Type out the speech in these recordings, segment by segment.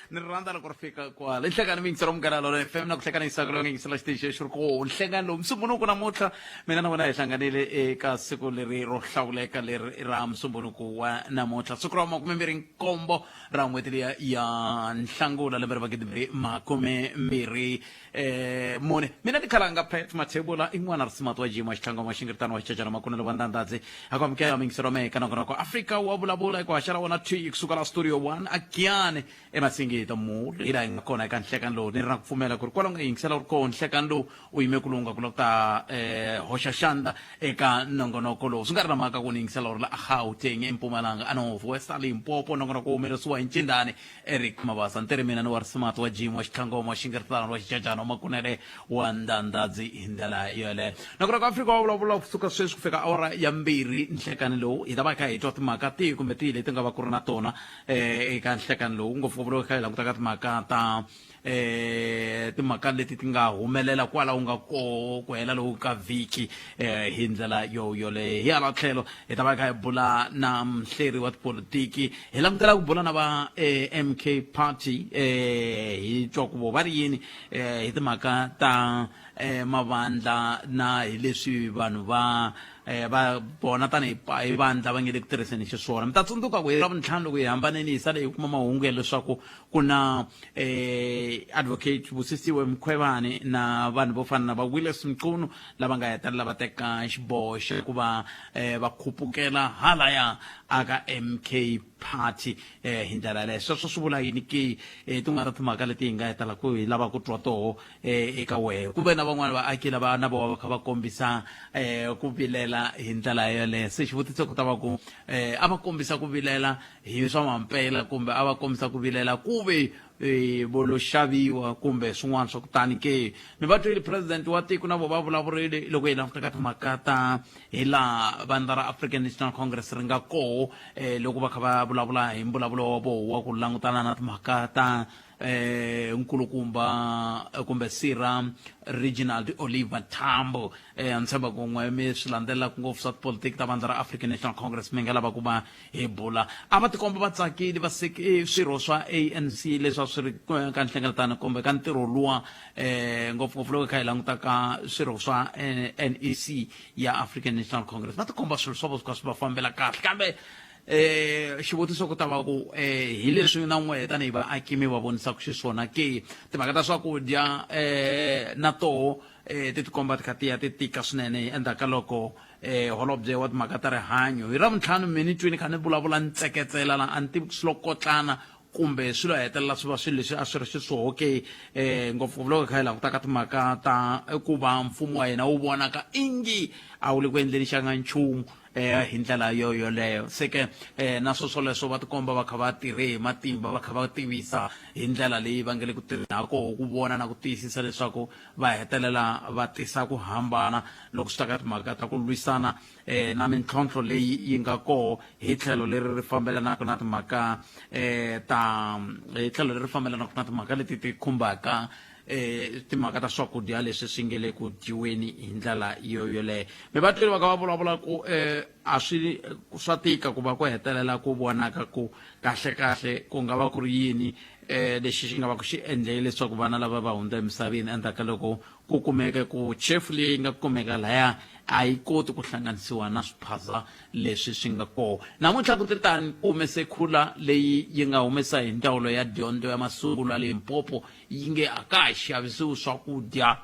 Ni rhandza loko ri fika kwala. I nhlekani mi yingisela Munghana Lonene FM na ku hlekanisa ku lowu yingisela xitichi lexi ri koho. Nhlekani lowu Musumbhunuku namuntlha mina na wena hi hlanganile eka siku leri ro hlawuleka leri ra Musumbhunuku wa namuntlha. Siku ra 27 ra n'hweti liya ya Nhlangula lembe ra magidimbirhi makume mbirhi 4. Mina ni khalanga Pat Mathebula i n'wana risimati wa Jima Xitlhango wa Xingiritano wa Xicacana Makunelo wa Ndandadzi. A ku amukela miyingiselo wa mehe ka nongonoko Afrika wa vulavula eku haxa ra wona thwi kusuka la Studio 1 a Giyani eMasingita Mall. Hi laha hi nga kona eka nhlekani lowu ni ri na ku pfumela ku ri kwala u nga yingisela u ri koho nhlekani lowu u yime ku lungha ku lava ku ta hoxa xandla eka nongonoko lowu. Swi nga ri na mhaka ku ni yingisela u ri la a Gauteng, eMpumalanga, a North West, a Limpopo. Nongonoko wu humelerisiwa hi Ncindani Eric Mabasa. Ni tirhi mina ni wa Risimati wa Jim wa Xitlhangoma wa Xingiritano wa Xicacana wa Makunele wa Ndandadzi hi ndlela yoleyo. Nongonoko wa Afrika wa vulavula kusuka sweswi ku fika awara ya 2 nhlekani lowu. Hi ta va hi kha hi twa timhaka tihi kumbe tihi leti nga va ku ri na tona eka nhlekani lowu, ngopfungopfu loko hi kha hi languta ka timhaka ta timhaka leti ti nga humelela kwala u nga koho ku hela lowu ka vhiki hi ndlela yo yoleyo. Hi hala tlhelo hi ta va hi kha hi bula na muhleri wa tipolitiki, hi langutela ku bula na va MK Party hi twa ku vo va ri yini hi timhaka ta mavandla na hi leswi vanhu va va vona tanihi hi vandla va nge le ku tirhiseni xiswona. Mi ta tsundzuka ku hi Ravuntlhanu loko hi hambaneni hi sale hi kuma mahungu ya leswaku ku na advocate Busisiwe Mkhwebane na vanhu vo fana na va Willis Mchunu lava nga hetelela va teka xiboho xa ku va va khupukela halaya aka MK Party hi ndlela yaleyo. Sweswo swi vula yini ke? Tin'wana ta timhaka leti hi nga hetelela ku hi lava ku twa toho eka wehe. Ku ve na van'wana vaaki lava na vona va kha va kombisa ku vilela hi ndlela yoleyo. Se xivutiso ku ta va ku a va kombisa ku vilela hi swa mampela kumbe a va kombisa ku vilela ku ve vo lo xaviwa kumbe swin'wana swa ku tani ke? Ni va twile president wa tiko na vo va vulavurile loko hi languta ka timhaka ta hi laha vandla ra African National Congress ri nga koho loko va kha va vulavula hi mbulavulo wa voho wa ku langutana na timhaka ta nkulukumba kumbe sira Reginald Oliver Tambo. Ni tshemba ku n'we mi swi landzelelaka ngopfu swa tipolitiki ta vandla ra African National Congress mi nga lava ku va hi bula. A va tikomba va tsakile va swirho swa ANC leswi a swi ri ka nhlengeletano kumbe ka ntirho luwa ngopfungopfu loko hi kha hi languta ka swirho swa NEC ya African National Congress. Va tikomba swilo swa vo swi kha swi va fambela kahle, kambe xivutiso ku ta va ku hi leswi na n'wehe tanihi vaaki mi va vonisaka xiswona ke? Timhaka ta swakudya na toho ti tikomba ti kha ti ya ti tika swinene endzhaku ka loko holobye wa timhaka ta rihanyo hi Ravuntlhanu mi ni twini kha ni vulavula ni tseketsela la a ni tivi ku swi lo kotlana kumbe swi lo hetelela swi va swilo leswi a swi ri xiswoho ke, ngopfungopfu loko hi kha hi languta ka timhaka ta ku va mfumo wa hina wu vonaka ingi a wu le ku endleni xa nga nchumu hi ndlela yo yoleyo. Se ke na swo swoleswo va tikomba va kha va tirhe hi matimba, va kha va tivisa hi ndlela leyi va nge le ku tirheni ha koho ku vona na ku tiyisisa leswaku va hetelela va tisa ku hambana loko swi ta ka timhaka ta ku lwisana na mintlhontlho leyi yi nga koho hi tlhelo leri ri fambelanaka na timhaka ta hi tlhelo leri fambelanaka na timhaka leti ti khumbaka timhaka ta swakudya leswi swi nge le ku dyiweni hi ndlela yo yoleyo. Mi va twile va kha va vulavula ku a swi swa tika ku va ku hetelela ku vonaka ku kahle kahle ku nga va ku ri yini lexi xi nga va ku xi endle leswaku vana lava va hundza emisaveni endzhaku ka loko ku kumeke ku chefu leyi nga kumeka laya a yi koti ku hlanganisiwa na swiphaza leswi swi nga koho. Namuntlha ku te tani ku humese khula leyi yi nga humesa hi ndzawulo ya dyondzo ya masungulo ya Limpopo yi nge a ka ha xavisiwi swakudya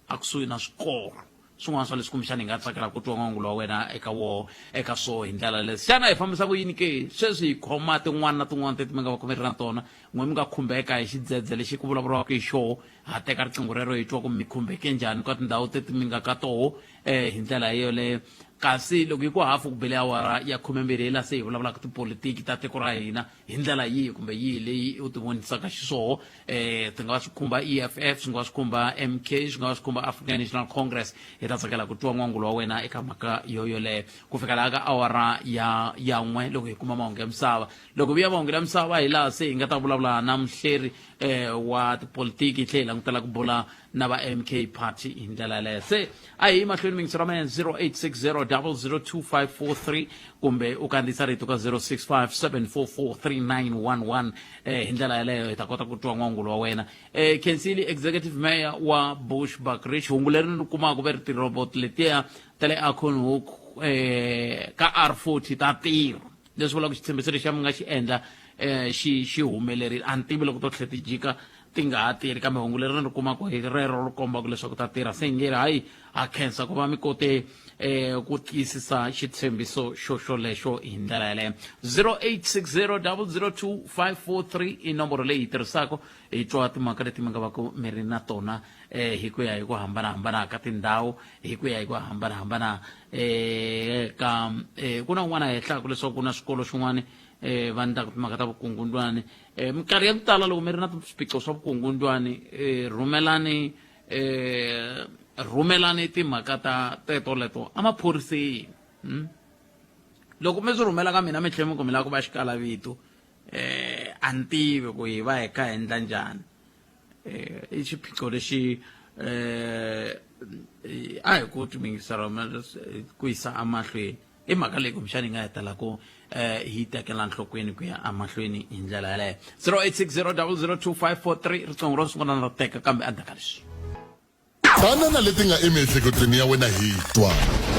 a kusuhi na swikolo. Swin'wana swa leswi kumbexana hi nga tsakela ku twa n'wangulo wa wena eka woho eka swoho hi ndlela leyi. Xana hi fambisa ku yini ke? Sweswi hi khoma tin'wana na tin'wana teti mi nga va khomeri na tona, n'we mi nga khumbeka hi xidzedze lexi ku vulavuriwaka hi xoho, ha teka riqingho rero hi twa ku mi khumbeke njhani ka tindhawu teti mi nga ka toho hi ndlela yoleyo. Kasi loko yi ku hafu ku bele awara ya 12 hi laha se hi vulavulaka tipolitiki ta tiko ra hina hi ndlela yihi kumbe yihi leyi u ti vonisaka xiswoho, ti nga va swi khumba EFF, swi nga va swi khumba MK, swi nga va swi khumba African National Congress. Hi ta tsakela ku twa n'wangulo wa wena eka mhaka yo yoleyo ku fika laha ka awara ya 1 loko hi kuma mahungu ya misava. Loko vuya mahungu ya misava hi laha se hi nga ta vulavula na muhleri wa tipolitiki hi tlhela hi langutela ku bula na va MK Party hi ndlela yaleyo. Se a hi mahlweni mingisi ra mehe 0860 002543 kumbe u kandziyisa rito ka 0657443911 hi ndlela yaleyo hi ta kota ku twa n'wangulo wa wena. Khensile executive mayor wa Bushbuckridge, hungu leri ni ri kumaka ve ri ti-robot letiya ta le Acornhoek ka R40 ta tirha, leswi vulaka xitshembiso lexi mi nga xi endla xi xi humelerile. A ni tivi loko to tlhela ti jika ti nga ha tirhi, kambe hungu leri ni ri kumaka hi rero ri kombaka leswaku ta tirha. Se nge ri hayi, ha khensa ku va mi kote ku tiyisisa xitshembiso xo xolexo hi ndlela yaleyo. 0860 002 543 i nomboro leyi hi tirhisaka hi twa timhaka leti mi nga va ku mi ri na tona hi ku ya hi ku hambanahambana ka tindhawu, hi ku ya hi ku hambanahambana ka ku na un'wana hehlaka leswaku ku na swikolo swin'wana va endlaka timhaka ta vukungundwani. Minkarhi ya ku tala loko mi ri na swiphiqo swa vukungundwani, rhumelani rhumelani timhaka ta teto leto emaphoriseni. Loko mi swi rhumela ka mina mi tlhela mi ku mi lava ku va xikalavito, a ni tivi ku hi va hi kha hi endla njhani. I xiphiqo lexi a hi koti ku yingisela ku yisa emahlweni i mhaka leyi kumbexana yi nga hetela ku hi tekela nhlokweni ku ya emahlweni hi ndlela yaleyo. 0860 002 543 riqingho ro sungula na ri teka, kambe endzhaku ka leswi. Tana na leti nga emiehleketweni ya wena hi twa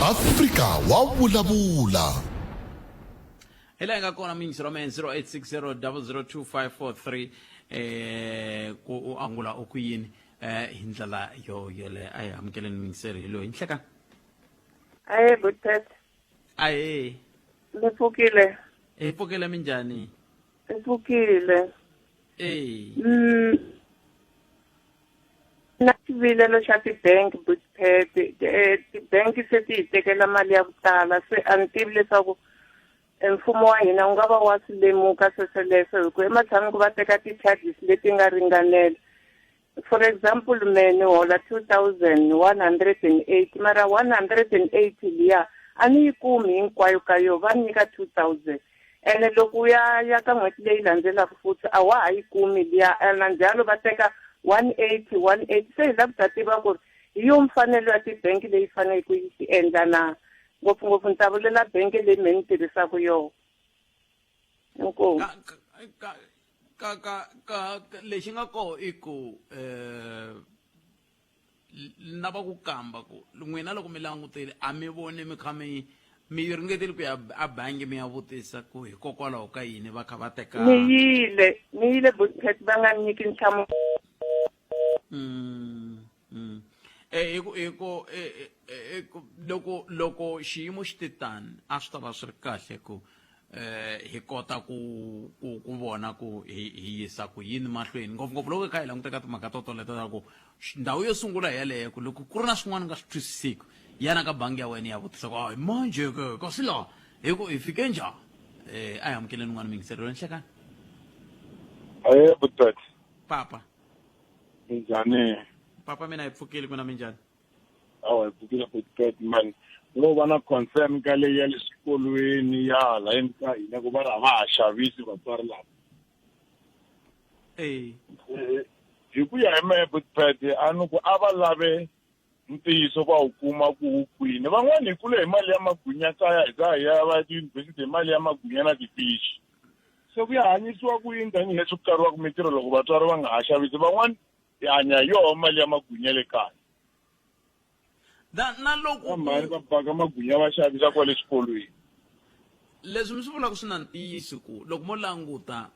Afrika wa vulavula. Hi laha hi nga kona muyingisi ra mehe 0860 002 543 ku u angula u ku yini hi ndlela yo yeleyo. A hi amukeleni muyingiseri hi loyi nhlekani. Aye Buthet. Aye. Ni pfukile. Hi pfukile, minjhani? Ni pfukile. Eh. Na xivilelo xa ti-bank Buthet, ti-bank se ti hi tekela mali ya ku tala, se a ni tivi leswaku mfumo wa hina wu nga va wa swi lemuka swesweleswo, hi ku ematshan'wini ku va teka ti-charges leti nga ringanela. For example, me ni hola 2180, mara 180 liya a ni yi kumi hinkwayo ka yo, va ni nyika 2000, ene loko u ya ya ka n'hweti leyi landzelaka futhi a wa ha yi kumi liya, ena njalo va teka 180 180. Se hi lava ku ta tiva ku ri hi yo mfanelo ya tibanki leyi faneleke ku yi endla na, ngopfungopfu ni ta vulela banki leyi me ni tirhisaka yona. Inkomu. Ka ka ka ka lexi nga koho i ku na va ku kamba ku n'wina loko mi langutile a mi voni mi kha mi mi ringetile ku ya a bangi mi ya vutisa ku hikokwalaho ka yini va kha va teka? Ni yile, ni yile Butpet, va nga ni nyiki nhlamulo. Hi ku hi ku ku loko loko xiyimo xi te tani a swi ta va swi ri kahle ku hi kota ku ku ku vona ku hi hi yisa ku yini mahlweni, ngopfungopfu loko hi kha hi languta ka timhaka to toleto ta ku ndhawu yo sungula hi yaleyo, ku loko ku ri na swin'wana u nga swi twisisiku, yana ka bangi ya wena ya vutisa ku hayi manje ke kasi laha hi ku hi fike njhani. A hi amukeleni un'wana muyingiseri nhlekani. Aye Butpet. Papa. Minjhani? Papa, mina hi pfukile, ku na minjhani? Awa, hi pfukile Butpet man. Ngo va na concern ka leyi ya le swikolweni ya halayeni ka hina ku va ri a va ha xavisi vatswari lava. Eh. Hi ku ya hi mehe Butpet, a ni ku a va lave ntiyiso va wu kuma ku wu kwini. Van'wani hi kule hi mali ya magwinya kaya, hi za hi ya va tiyunivhesiti hi mali ya magwinya na tifishi. Se ku ya hanyisiwa ku yini tanihileswi ku kariwaka mintirho loko vatswari va nga ha xavisi? Van'wani hi hanya hi yoho mali ya magwinya le kaya. Na na loko Va mhani va baka magwinya va xavisa kwale xikolweni. Leswi mi swi vulaka swi na ntiyiso ku loko mo languta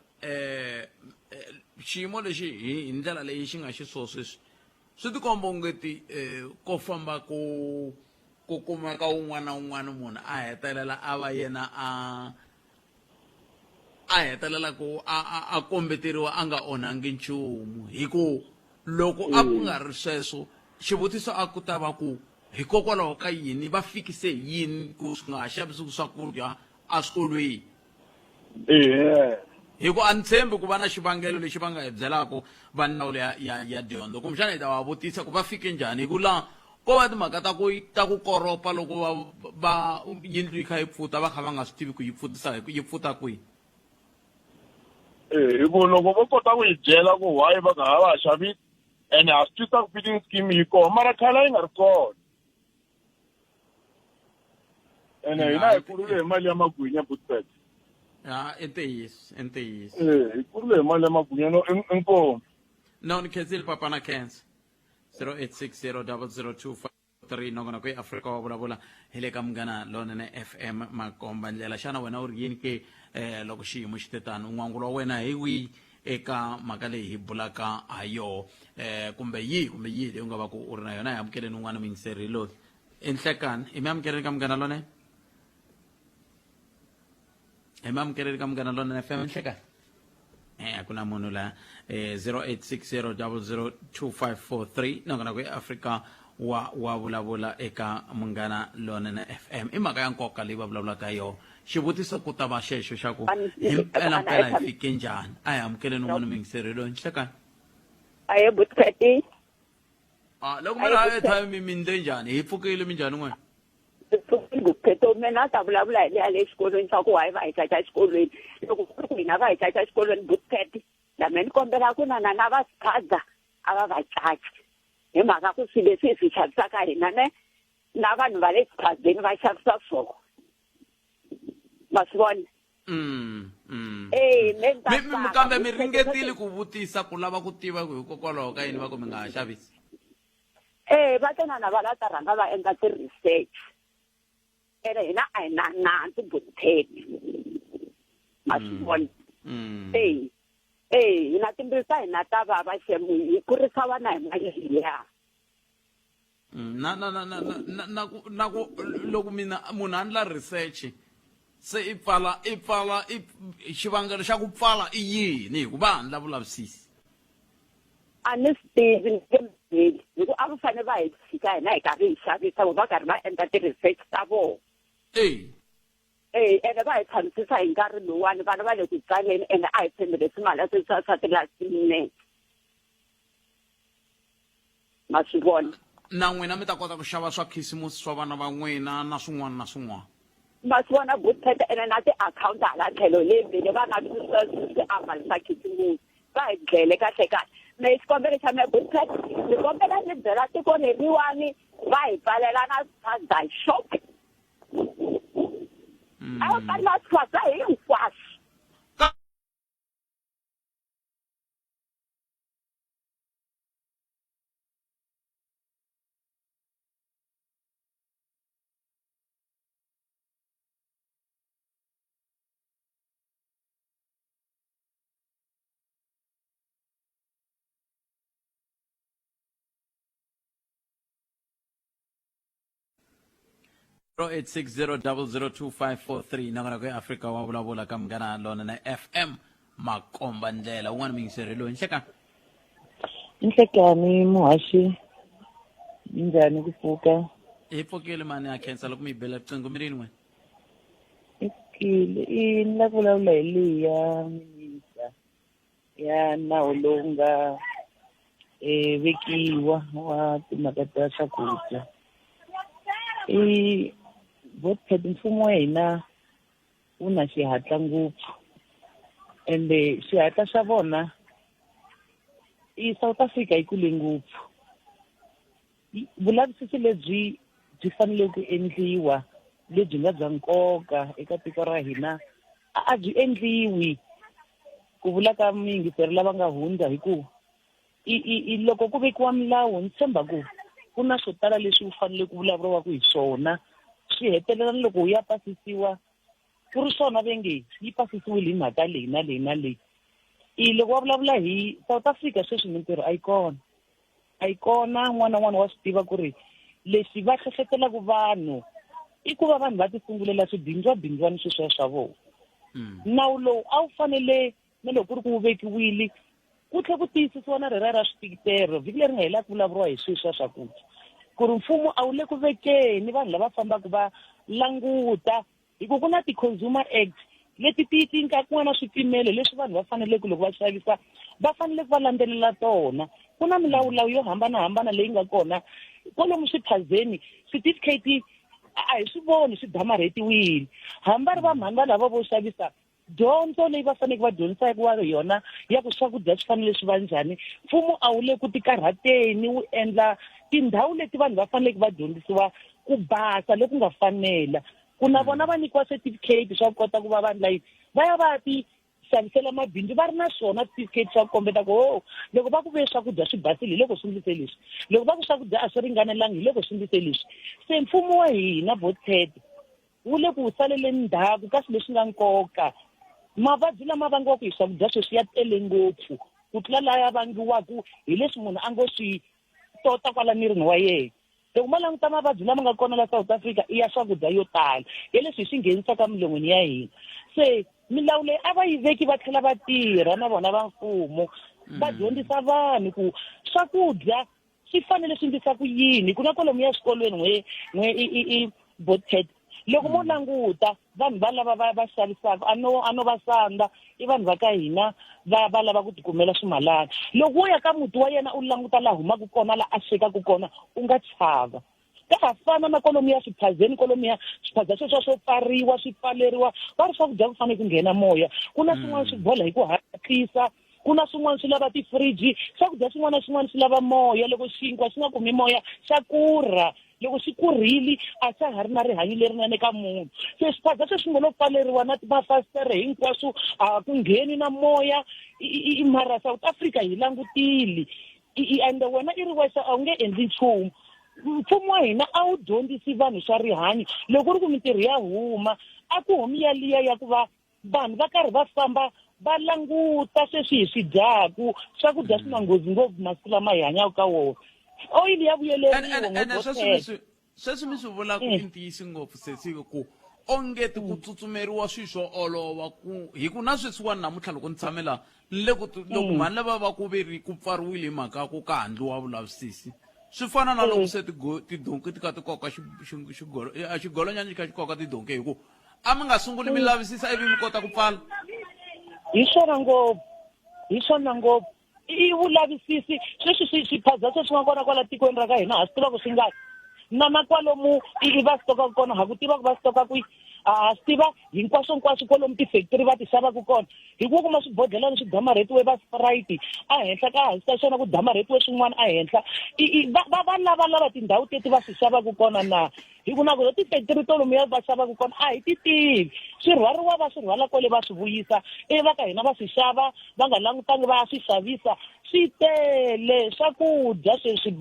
xiyimo lexi hi ndlela leyi xi nga xiswona sweswi, swi tikomba ongeti ko famba ku ku kumeka un'wana na un'wana munhu a hetelela a va yena a a hetelela ku a a a kombeteriwa a nga onhangi nchumu, hi ku loko a ku nga ri sweswo xivutiso a ku ta va ku hikokwalaho ka yini va fikise hi yini ku swi nga ha xavisiwi swakudya eswikolweni. Ehe. Hi ku a ni tshembi ku va na xivangelo lexi va nga hi byelaka va ndzawulo ya ya ya dyondzo, kumbexana hi ta va vutisa ku va fike njhani, hi ku laha ko va timhaka ta ku ta ku koropa loko va va yindlu yi kha yi pfuta va kha va nga swi tivi ku yi pfutisa hi yi pfuta kwihi. Hi ku loko vo kota ku hi byela ku why va nga ha va ha xavisi. Ene ha swi twisisa ku feeding scheme yi kona mara khale a yi nga ri kona. Ene hina hi kurile hi mali ya magwinya Boetpet. Ya, i ntiyiso, i ntiyiso. Eh, hi kurile hi mali ya magwinya no inkomu. No, ni khensile papa na khensa. 0860 002 3 nongonoko ya Afrika wa vulavula hi le ka Munghana Lonene FM Makomba ndlela. Xana wena u ri yini ke eh, loko xiyimo xi te tano? N'wangulo wa wena hi wihi eka mhaka leyi hi bulaka ha yoho eh, kumbe yihi kumbe yihi leyi u nga va ku u ri na yona? Hi amukeleni un'wana muyingiseri loyi i nhlekani. I mi amukeleni ka Munghana Lonene, hi mi amukeleni ka Munghana Lonene FM nhlekani. A ku na munhu la 0860002543 nongonoko ya Afrika wa wa vulavula eka Munghana Lonene FM. I mhaka ya nkoka leyi va vulavulaka yona. Xivutiso ku ta va xexo xa ku hi mpela mpela hi fike njhani. A hi amukeleni un'wana muyingiseri loyi nhlekani. Aye Boetpet. Ah, loko mi ri airtime mi mi ndle njhani? Hi pfukile minjhani n'wina? Ngopfu mina a ta vulavula hi leya le xikolweni swa ku why va hi caca exikolweni. Loko ku ri ku hina va hi caca exikolweni Boetpet, la me ni kombela ku na na na va spaza a va va caci. Hi mhaka ku swilo leswi hi swi xavisaka hina ne na vanhu va le xiphazeni va xavisa swona. Ma swi vona? Eh, me ni ta tsaka. Kambe mi ringetile ku vutisa ku lava ku tiva ku hikokwalaho ka yini va ku mi nga ha xavisi? Eh, va tona na va la ta rhanga va endla ti-research. Ene hina a hi na nandzu Boetpet. Ma swi vona? Eh, eh, hina timbilu ta hina ta vava xem, hi kurisa vana hi mali liya. Na na na na na na ku na ku loko mina munhu a ndla research se i pfala i pfala i xivangelo xa ku pfala i yini hikuva a ndla vulavisisi? A ni swi tivi, ni nge mi byeli hi ku a va fanele va hi tshika hina hi karhi hi xavisa vo va karhi va endla ti-research ta vona. E ene va hi tshamisisa hi nkarhi lowuwani vana va le ku tsaleni ene a hi tshembele swimali swa swa ti-last minute. Ma swi vona? Na n'wina mi ta kota ku xava swa khisimusi swa vana va n'wina na swin'wana na swin'wana. Ma swi vona Boetpet? Ene na ti-akhawunti hala tlhelo le vhele va na swiambalo swa khisimusi. Va hi dlele kahle kahle. Me xikombelo xa mehe Boetpet, ni kombela ni byela tiko leriwani va hi pfalela na spaza shop. A va pfalela spaza hinkwaswo. 0860002543 nakona ku Afrika wa vulavula ka Munghana Lonene FM Makomba ndlela un'wana muyingiseri loyi nhlekani. Nhlekani muhaxi, minjhani ku pfuka? Hi pfukile mani, ha khensa loko mi hi bela riqingho. Mi rini n'wina? Hi pfukile. I ni lava ku vulavula hi leyi ya minista ya nawu lowu nga vekiwa wa timhaka ta swakudya. I Boetpet, mfumo wa hina wu na xihatla ngopfu ende xihatla xa vona i South Africa yi kule ngopfu. Vulavisisi lebyi byi fanele ku endliwa lebyi nga bya nkoka eka tiko ra hina a byi endliwi ku vula ka muyingiseri lava nga hundza hi ku i loko ku vekiwa milawu ni tshemba ku ku na swo tala leswi ku fanele ku vulavuriwaka hi swona swi hetelela ni loko wu ya pasisiwa ku ri swona ve nge yi pasisiwile hi mhaka leyi na leyi na leyi. I loko va vulavula hi South Africa sweswi mintirho a yi kona, a yi kona. N'wana na n'wana wa swi tiva ku ri lexi va hlohletelaka vanhu i ku va vanhu va ti sungulela swibindzwabindzwani sweswiya swa vona. Nawu lowu a wu fanele na loko ku ri ku wu vekiwile ku tlhe ku tiyisisiwa na rera ra switikitero. Vhiki leri nga hela ku vulavuriwa hi swilo swa swakudya ku ri mfumo a wu le ku vekeni vanhu lava fambaka va languta hi ku ku na ti-Consumer Act leti ti ti nga ku nga na swipimelo leswi vanhu va faneleke loko va xavisa va fanele ku va landzelela tona. Ku na milawulawu yo hambanahambana leyi nga kona kwalomu swiphazeni. Certificate a hi swi voni swi damarhetiwile hambi va ri va mhani va lava vo xavisa. Dyondzo leyi va faneleke va dyondzisiwa yona ya ku swakudya swi fanele swi va njhani, mfumo a wu le ku tikarhateni wu endla tindhawu leti vanhu va faneleke va dyondzisiwa ku basa loku nga fanela, ku na vona va nyikiwa certificate swa ku kota ku va vanhu layini va ya va ya ti xavisela mabindzu va ri na swona certificate swa ku kombeta ku ho loko va ku ve swakudya swi basile hi loko swi ndlise leswi, loko va ku swakudya a swi ringanelangi hi loko swi ndlise leswi. Se mfumo wa hina Botted wu le ku saleleni ndzhaku ka swilo leswi nga nkoka. Mavabyi lama vangiwaka hi swakudya sweswi ya tele ngopfu ku tlula laya vangiwaka hi leswi munhu a ngo swi tota kwala mirini wa yena. Loko mo languta mavabyi lama nga kona la South Africa i ya swakudya yo tala ya leswi hi swi nghenisaka emilon'wini ya hina. Se milawu leyi a va yi veki va tlhela va tirha na vona va mfumo va dyondzisa vanhu ku swakudya swi fanele swi ndlisa ku yini. Ku na kwalomuya swikolweni n'we n'we i i i Botted loko mo languta vanhu va lava va va xavisaka a no a no va sandza i vanhu va ka hina va va lava ku tikumela swimalana. Loko wo ya ka muti wa yena u languta laha humaka kona la a swekaka kona u nga chava. Ka ha fana na kwalomuya swiphazeni kwalomuya swiphaza sweswiya swo pfariwa swi pfaleriwa va ri swakudya ku fanele ku nghena moya. Ku na swin'wana swi bola hi ku hatlisa, ku na swin'wana swi lava tifiriji, swakudya swin'wana na swin'wana swi lava moya. Loko xinkwa xi nga kumi moya xa kurha, loko xi kurhile a xa ha ri na rihanyo lerinene ka munhu. Se swiphaza sweswi ngo lo pfaleriwa na mafasitere hinkwaswo a ku ngheni na moya i mara South Africa hi langutile i ende wena i ri wexe a wu nge endli nchumu. Mfumo wa hina a wu dyondzisi vanhu swa rihanyo. Loko ku ri ku mintirho ya huma a ku humi yaliya ya ku va vanhu va karhi va famba va languta sweswi hi swi dyaku. Swakudya swi na nghozi ngopfu masiku lama hi hanyaka ka wona. Oyili ya vuyeleriwa ene sweswi mi swi sweswi mi swi vulaka i ntiyiso ngopfu sesi ku ongeti ku tsutsumeriwa swilo swo olova ku hi ku na sweswiwani namuntlha loko ni tshame laha ni le ku loko mhani lava va ku ve ri ku pfariwile hi mhaka ya ku ka handliwa vulavisisi swi fana na loko se tidonki ti kha ti koka xigolonyana xi kha xi koka tidonki hi ku a mi nga sunguli mi lavisisa ivi mi kota ku pfala. Hi swona ngopfu, hi swona ngopfu. I vulavisisi sweswi swi swiphaza sweswi nga kona kwala tikweni ra ka hina ha swi tiva ku swi ngani na na kwalomu i va sitoka kona ha ku tiva ku va sitoka kwihi, ha swi tiva hinkwaswo hinkwaswo kwalomu ti-factory va ti xavaka kona. Hi ku kuma swibodlhelani swi damarhetiwe va Sprite ehenhla ka hansi ka xona ku damarhetiwe swin'wana ehenhla. I i va va va lavalava tindhawu teti va swi xavaka kona na? Hi ku na ku ti-factory to lomuya va xavaka kona a hi ti tivi. Swi rhwariwa va swi rhwala kwale va swi vuyisa ivi va ka hina va swi xava va nga langutangi va ya swi xavisa. Swi tele swakudya sweswi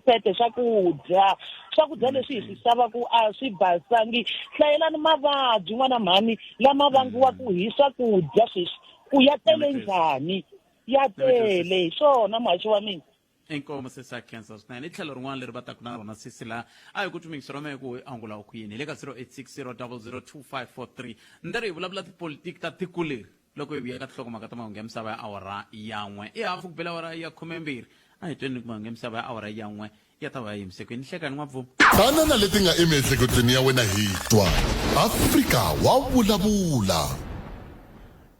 Pete swakudya. Swakudya leswi hi swi xavaka a swi basangi. Hlayelani mavabyi n'wana mhani lama vangiwaka hi swakudya sweswi ku ya tele njhani. Ya tele hi swona muhaxi wa mina. Inkomu sesi a khensa swinene. I tlhelo rin'wana leri va taka na rona sesi laha a hi ku twi ra mehe ku angula ku yini hi le ka 0860002543 ndere hi vulavula tipolitiki ta tiko leri loko hi vuya ka tinhlokomhaka ta mahungu ya misava ya awara ya n'we i hafu ku bela awara ya khumembirhi a hi tweni ku mahungu ya misava ya awara ya n'we ya ta va ya yimise kwini hlekani n'wabvuma. Tana na leti nga emiehleketweni ya wena hi twa Afrika wa vulavula.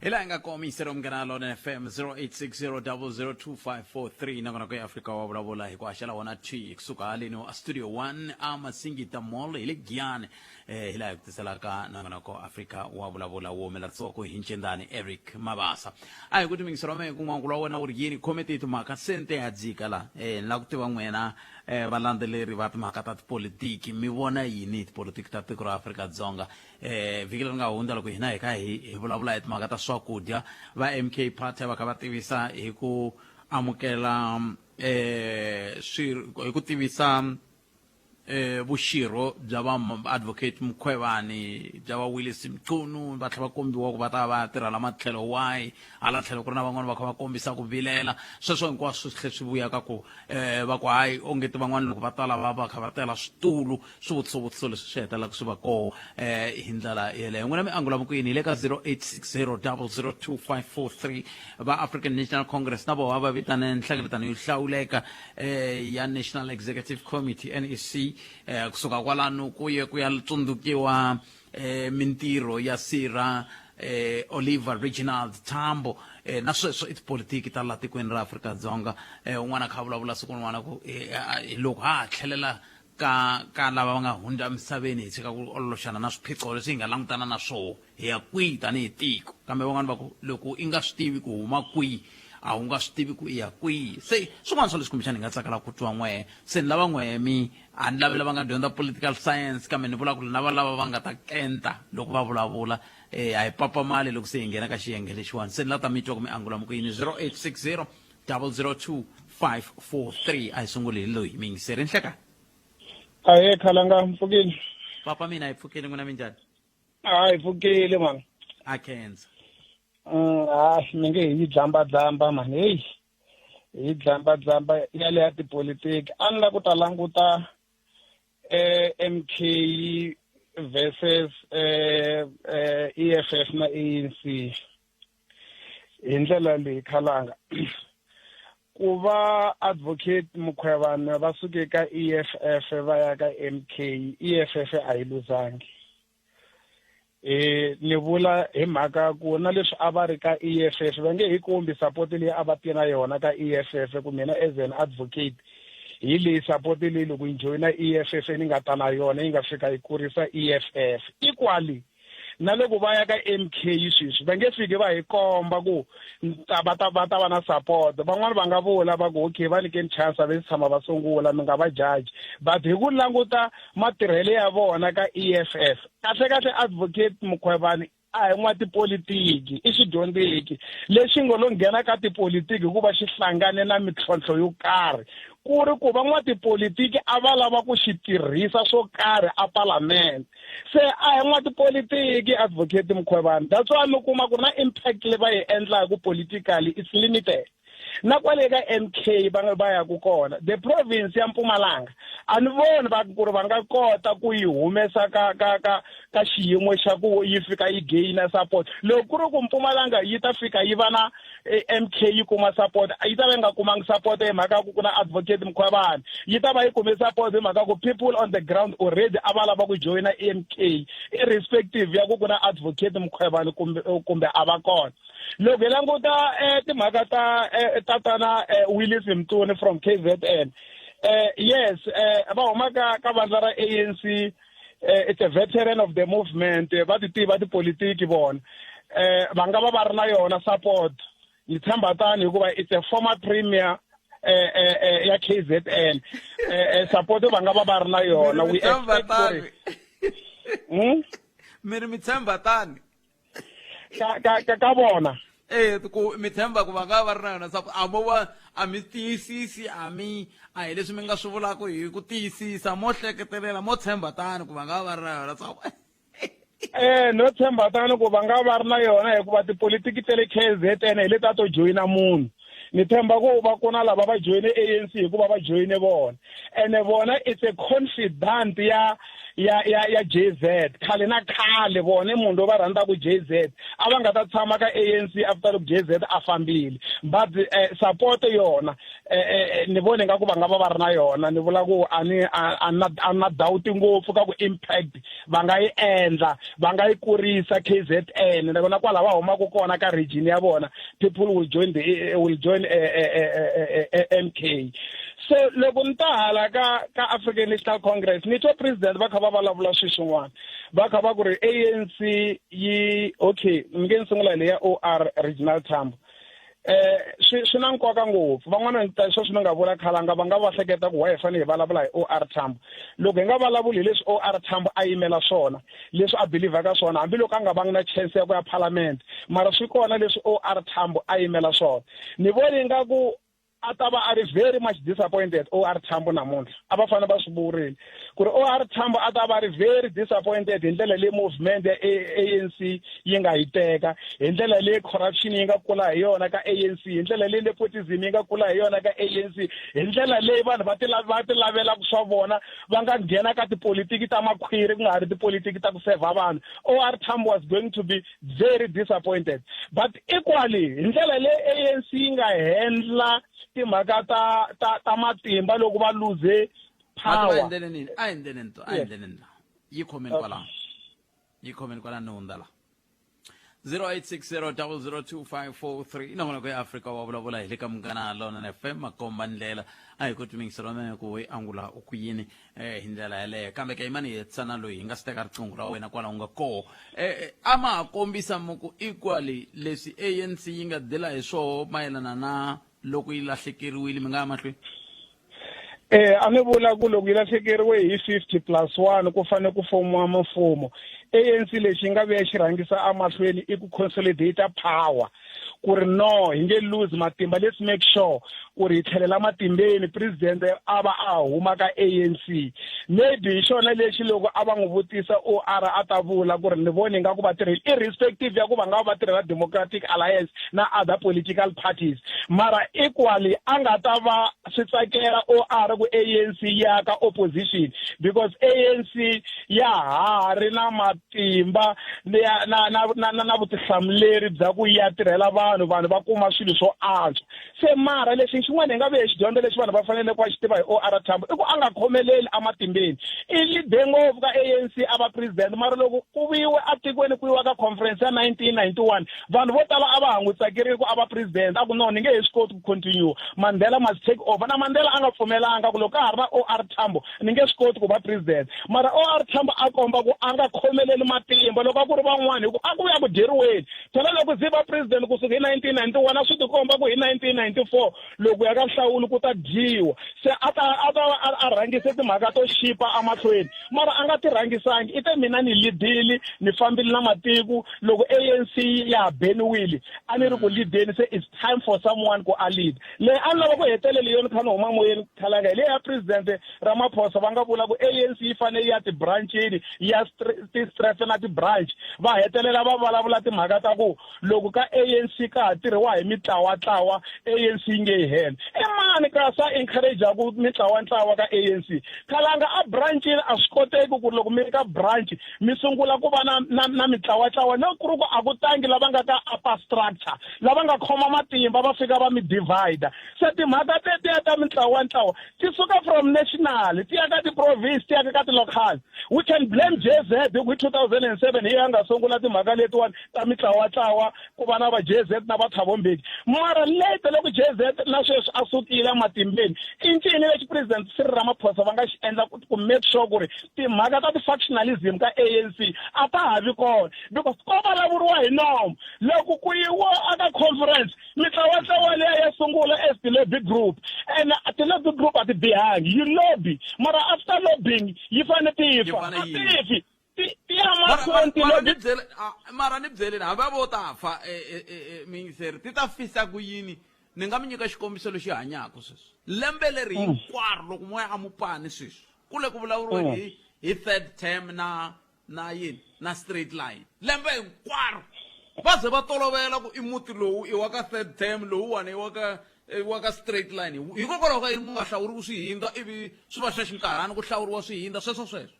Hi laha hi nga koma yisero Munghana Lonene FM 0860002543 nakona ku Afrika wa vulavula hi ku haxela wona thwi kusuka haleni a Studio 1 a Masingita Mall hi le Giyani hi laha hi ku tiselaka nongonoko Afrika wa vulavula wu humelerisiwaka hi Ncendani Eric Mabasa a hi ku timingiselo wa mehe ku n'wangulo wa wena wu ri yini khome tihi timhaka sente ya dzika la ni lava ku tiva n'wina valandzeleri va timhaka ta tipolitiki mi vona yini hi tipolitiki ta tiko ra Afrika-Dzonga Vhiki leri nga hundza loko hina hi kha hi hi vulavula hi timhaka ta swakudya va MK Party va kha va tivisa hi ku amukela swi hi ku tivisa vuxirho bya va advocate Mkhwevani bya va Willis Mchunu va tlhela va kombiwa ku va ta va tirha la matlhelo wahi hala tlhelo ku ri na van'wana va kha va kombisa ku vilela sweswo hinkwaswo swi tlhe swi vuya ka ku va ku hayi onge ti van'wana loko va tala va va kha va tela switulu swivutiso-vutiso leswi swi hetelelaka swi va koho hi ndlela yeleyo. N'wina mi angula ku yini? Hi le ka 0860002543 va African National Congress na vona va vitane nhlengeletano yo hlawuleka ya National Executive Committee, NEC, kusuka kwalano ku ye ku ya tsundzukiwa mintirho ya sirha Oliver Reginald Tambo na sweswo i tipolitiki ta la tikweni ra Afrika-Dzonga. Un'wana a kha a vulavula siku rin'wana ku loko ha ha tlhelela ka ka lava va nga hundza emisaveni hi tshika ku ololoxana na swiphiqo leswi hi nga langutana na swoho hi ya kwihi tanihi tiko kambe van'wana va ku loko i nga swi tivi ku huma kwihi a wu nga swi tivi ku i ya kwihi se swin'wana swa leswi kumbexana hi nga tsakela ku twa n'wehe se ni lava n'wehe mi a ni lavi lava nga dyondza political science kambe ni vula ku lava lava va nga ta kenta loko va vulavula um a hi papamali loko se hi nghena ka xiyenge lexiwani se ni la ta mi twa ku mi angula mi ku yini 0860 002 543 a hi sunguli hi loyi mi yingiseri nhleka Ahee khalanga mpfukile. Papa mina hi pfukile n'wina minjhani? Hayi pfukile mani. A khensa. Hayi mi nge hi yi dzamba dzamba mani heyi hi dzamba dzamba ya le ya tipolitiki a ni la ku ta languta eh, MK versus eh, eh, EFF na ANC hi ndlela leyi khalanga ku va advocate Mkhwebane va suke ka EFF va ya ka MK EFF a yi luzangi eh ni vula hi mhaka ku na leswi a va ri ka EFF va nge hi kombi support leyi a va ti na yona ka EFF ku mina as an advocate hi leyi support leyi loko yi joyina EFF ni nga ta na yona yi nga fika yi kurisa EFF equally na loko va ya ka MK sweswi va nge fiki va hi komba ku va ta va ta va na support van'wani va nga vula va ku okay va nyikeni chance a ve tshama va sungula mi nga va judge but hi ku languta matirhelo ya vona ka EFF kahle kahle advocate Mkhwebane a hi n'watipolitiki i xidyondzeki lexi ngo lo nghena ka tipolitiki hikuva xi hlangane na mintlhontlho yo karhi ku ri ku va n'watipolitiki a va lava ku xi tirhisa swo karhi a palamende se a hi n'watipolitiki advocate Mkhwebane that's why mi kuma ku ri na impact leyi va yi endlaku politically it's limited na kwale ka MK va nga va yaku kona the province ya Mpumalanga a ni voni va ku ri va nga kota ku yi humesa ka ka ka ka xiyimo xa ku yi fika yi gaina support loko ku ri ku Mpumalanga yi ta fika yi va na eh, MK yi kuma support yi ta va yi nga kumangi support hi mhaka ku ku na advocate Mkhwebane yi ta va yi kume support hi mhaka ku people on the ground already a va lava ku joyina MK irrespective ya ku ku na advocate Mkhwebane kumbe kumbe a va kona loko hi languta eh, timhaka ta eh, tatana eh, Willis Mtuni from KZN yes va huma ka ka vandla ra ANC it's a veteran of the movement va ti tiva tipolitiki vona va nga va va ri na yona support ni tshemba tani hikuva it's a former premier ya KZN support va nga va va ri na yona we expect ku mi ri mi tshemba tani ka ka ka ka vona eh ku mi tshemba ku va nga va ri na yona sapo a mo va a mi tiyisisi a mi a hi leswi mi nga swi vulaka hi ku tiyisisa mo hleketelela mo tshemba tani ku va nga va ri na yona sapo eh no tshemba tani ku va nga va ri na yona hikuva tipolitiki ta le KZN hi leta to joyina munhu ni tshemba ku va ku na lava va joyine ANC hikuva va joyine vona ene vona it's a confidant ya ya ya ya JZ khale na khale vona i munhu loyi va rhandzaka JZ a va nga ta tshama ka ANC after loko JZ a fambile but eh, support yona eh, eh, eh, ni vone nga ku va nga va va ri na yona ni vula ku a ni a na a na doubt ngopfu ka ku impact va nga yi endla va nga yi kurisa KZN nakona kwala va humaka kona ka region ya vona people will join the eh, will join eh, eh, eh, eh, MK se loko ni ta hala ka ka African National Congress ni twa president va kha va vulavula swilo swin'wana va kha va ku ri ANC yi okay ni nge ni sungula leya OR Regional Tambo eh swi swi na nkoka ngopfu van'wana ta sweswi ni nga vula khalanga va nga va hleketa ku why hi fanele hi vulavula hi OR Tambo loko hi nga vulavuli hi leswi OR Tambo a yimela swona leswi a believer ka swona hambiloko a nga vangi na chance ya ku ya parliament mara swi kona leswi OR Tambo a yimela swona ni voni ingaku a ta va a ri very much disappointed OR Tambo namuntlha a va fanele va swi vurile ku ri OR Tambo a ta va ri very disappointed hi ndlela leyi movement ya ANC yi nga yi teka hi ndlela leyi corruption yi nga kula hi yona ka ANC hi ndlela leyi nepotism yi nga kula hi yona ka ANC hi ndlela leyi vanhu va ti va ti lavelaka swa vona va nga nghena ka tipolitiki ta makhwiri ku nga ha ri tipolitiki ta ku sevha vanhu OR Tambo was going to be very disappointed but equally hi ndlela leyi ANC yi nga handla timhaka ta ta ta matimba loko va luze power a endleleni a endleleni a endleleni la yi khomeni kwalaho yi khomeni kwala ni hundza la 0860002543 nongonoko ya Afrika wa vulavula hi le ka Munghana Lonene FM makomba ndlela a hi ku timingiselo mene ku yi angula u ku yini eh, hi ndlela yeleyo kambe ke yimani hi hetisana loyi hi nga si teka riqingho ra wena kwala u nga koho eh, eh, a ma ha kombisa muku equally leswi ANC yi nga dila hi swoho mayelana na loko yi lahlekeriwile mi nga ya mahlweni. Eh a ni vula ku loko yi lahlekeriwe hi 50 plus 1 ku fanele ku fomiwa mfumo. ANC lexi yi nga vuya xi rhangisa emahlweni i ku consolidate power ku ri no hi nge lose matimba, let's make sure ku ri hi tlhelela matimbeni, president a va a huma ka ANC. Maybe hi xona lexi loko a va n'wi vutisa OR a ta vula ku ri ni voni nga ku va tirhile irrespective ya ku va nga va tirhela Democratic Alliance na other political parties, mara equally a nga ta va swi tsakela OR ku ANC ya ka opposition because ANC ya ha ri na matimba na na na na na vutihlamuleri bya ku ya tirhela vanhu, vanhu va kuma swilo swo antswa. Se mara lexi xin'wana hi nga vuye xi dyondza lexi vanhu va fanele ku va xi tiva hi OR Tambo i ku a nga khomeleli ematimbeni. I lead-e ngopfu ka ANC a va president, mara loko ku vuyiwe atikweni ku yiwa ka conference ya 1991 vanhu vo tala a va ha n'wi tsakeri ku a va president, a ku no ni nge he swi koti ku continue, Mandela must take over. Na Mandela a nga pfumelanga ku loko ka ha ri na OR Tambo ni nge swi koti ku va president, mara OR Tambo a komba ku a nga khomeleli matimba loko a ku ri van'wana hi ku a ku ya ku dyeriweni. Phela loko ze va president kusuka hi 1991 a swi tikomba ku hi 1994 loko ya ka nhlawulo ku ta dyiwa, se a ta a ta a rhangise timhaka to xipa emahlweni, mara a nga ti rhangisangi. I te mina ni lidili ni fambile na matiko loko ANC ya ha beniwile a ni ri ku lideni, se it's time for someone ku a lead. Leyi a ni lava ku hetelele yona kha ni huma moyeni khalanga hi leyi ya president Ramaphosa va nga vula ku ANC yi fanele yi ya tibranchini ya ti-stress na ti-branch, va hetelela va vulavula timhaka ta ku loko ka ANC ka ha tirhiwa hi mitlawatlawa ANC yi nge yi hela. I mani kasi a encourage-aku mitlawantlawa ka ANC? Khalanga a branchini a swi koteki ku ri loko mi ri ka branch mi sungula ku va na na na mitlawatlawa loko ku ri ku a ku tangi lava nga ka upper structure lava nga khoma matimba va fika va mi divider. Se timhaka tetiya ta mintlawantlawa ti suka from national ti ya ka ti-province ti ya ka ti-local. We can blame JZ hi ku hi 2007 hi ya nga sungula timhaka letiwani ta mitlawatlawa ku va na va JZ na va Thabo Mbeki, mara late loko JZ na sweswi a sukile ematimbeni i ncini lexi president Cyril Ramaphosa va nga xi endla ku make sure ku ri timhaka ta ti-factionalism ka ANC a ta ha vi kona? Because ko vulavuriwa hi nomu loko ku yiwa aka conference mitlawatlawa liya ya sungula as ti-lobby group, and ti-lobby group a ti bihangi, you lobby, mara after lobbying yi fane ti fa, a ti fi, ti ya mahlweni ti-lobby. Mara ni byeleni, hambi a vo ta fa miyingiseri ti ta fisa ku yini? Ni nga mi nyika xikombiso lexi hanyaka sweswi lembe leri hinkwaro loko moya a mupani sweswi ku le ku vulavuriweni hi third term na na yini na straight line lembe hinkwaro, va ze va tolovela ku i muti lowu i wa ka third term, lowuwani i wa ka straight line. Hikokwalaho ka yini ku nga hlawuriwi swihinda ivi swi va xa xinkarhana ku hlawuriwa swihinda sweswo sweswo?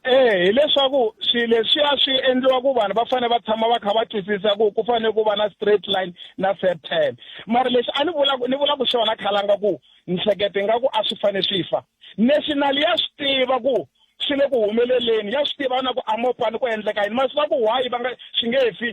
Eh hileswaku swilo leswiya swi endliwa ku vanhu va fanele va tshama va kha va twisisa ku ku fanele ku va na straight line na third term, mara lexi a ni vula ni vula ku xona khalanga ku ni hleketa ingaku a swi fane swi fa. National ya swi tiva ku swi le ku humeleleni, ya swi tiva na ku amopani ku endleka yini, mara swi va ku why va nga swi nge fi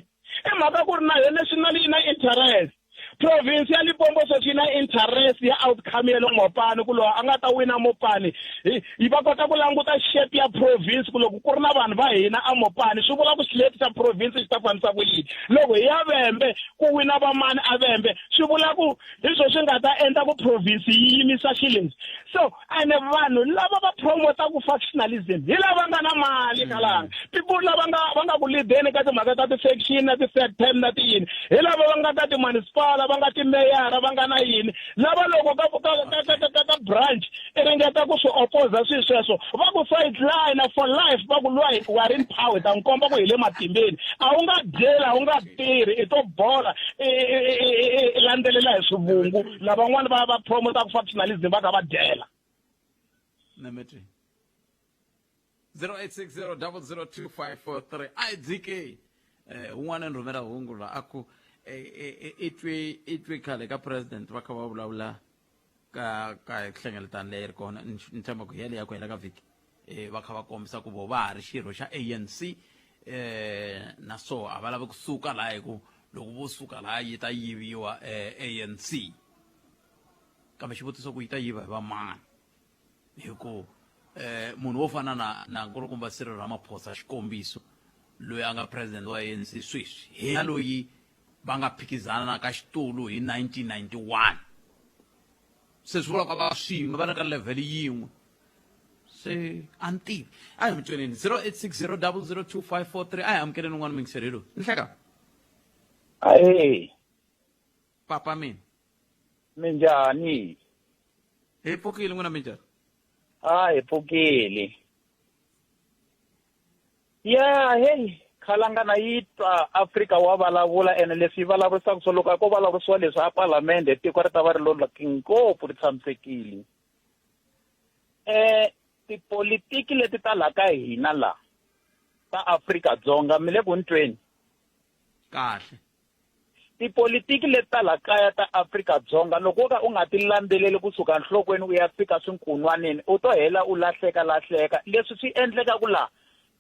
i mhaka ku ri na yona national yi na interest. Province ya Limpopo sweswi yi na interest ya outcome ya le Mopani ku loyi a nga ta wina Mopani hi va kota ku languta shape ya province ku loko ku ri na vanhu va hina a Mopani swi vula ku xileti xa province xi ta fambisa ku yini, loko hi ya Vhembe ku wina vamani a Vhembe swi vula ku hi swo swi nga ta endla ku province yi yimisa xileswi. So ene vanhu lava va promotaku factionalism hi lava nga na mali kalanga people lava nga va nga ku leadeni ka timhaka ta ti-faction na ti-third term na tiyini hi lava va nga ka ti-municipal va nga timeyara va nga na yini lava loko ka ka ka ka ka ka ka branch i ringeta ku swi opposa swilo sweswo va ku sideline for life, va ku lwa we are in power, hi ta n'wi komba ku hi le matimbeni, a wu nga dyeli a wu nga tirhi i to bola i landzelela hi swivungu lavan'wana va va promota ku factionalism va kha va dyela. Number 3 0860002543 IDK un'wana ni rhumela hungu la a ku i twe i twe khale ka president va kha va vulavula ka ka hlengeletano leyi ri kona ni tshemba ku hi yaleyo ya ku hela ka vhiki va kha va kombisa ku vo va ha ri xirho xa ANC. eh na so a va lavi kusuka laha hi ku loko vo suka laha yi ta yiviwa eh, ANC kambe xivutiso ku yi ta yiva hi va mani hi ku eh munhu wo fana na na nkulukumba Cyril Ramaphosa xikombiso loyi a nga president wa ANC sweswi hi yena loyi va nga phikizana ka xitulu hi 1991 se swi vula ku va swin'we va ri ka level yin'we se a ni tivi a hi mi tweneni 0860 002543 a hi amukeleni un'wana mingiseri loyi ni hleka Ahee, papa mina minjhani? Hi pfukile n'wina minjhani? A hi pfukile. Ya hey, khalangana yi twa Afrika wa vulavula ene leswi yi vulavurisaka swo loko a ko vulavurisiwa leswi a palamende tiko ri ta va ri lo ngopfu ri tshamisekile. Eh tipolitiki leti ta la ka hina la ta Afrika-Dzonga mi le ku ni tweni? Kahle. Tipolitiki leti ta la kaya ta Afrika-Dzonga loko wo ka u nga ti landzeleli kusuka nhlokweni u ya fika swinkunwanini u to hela u lahleka lahleka. Leswi swi endlekaku la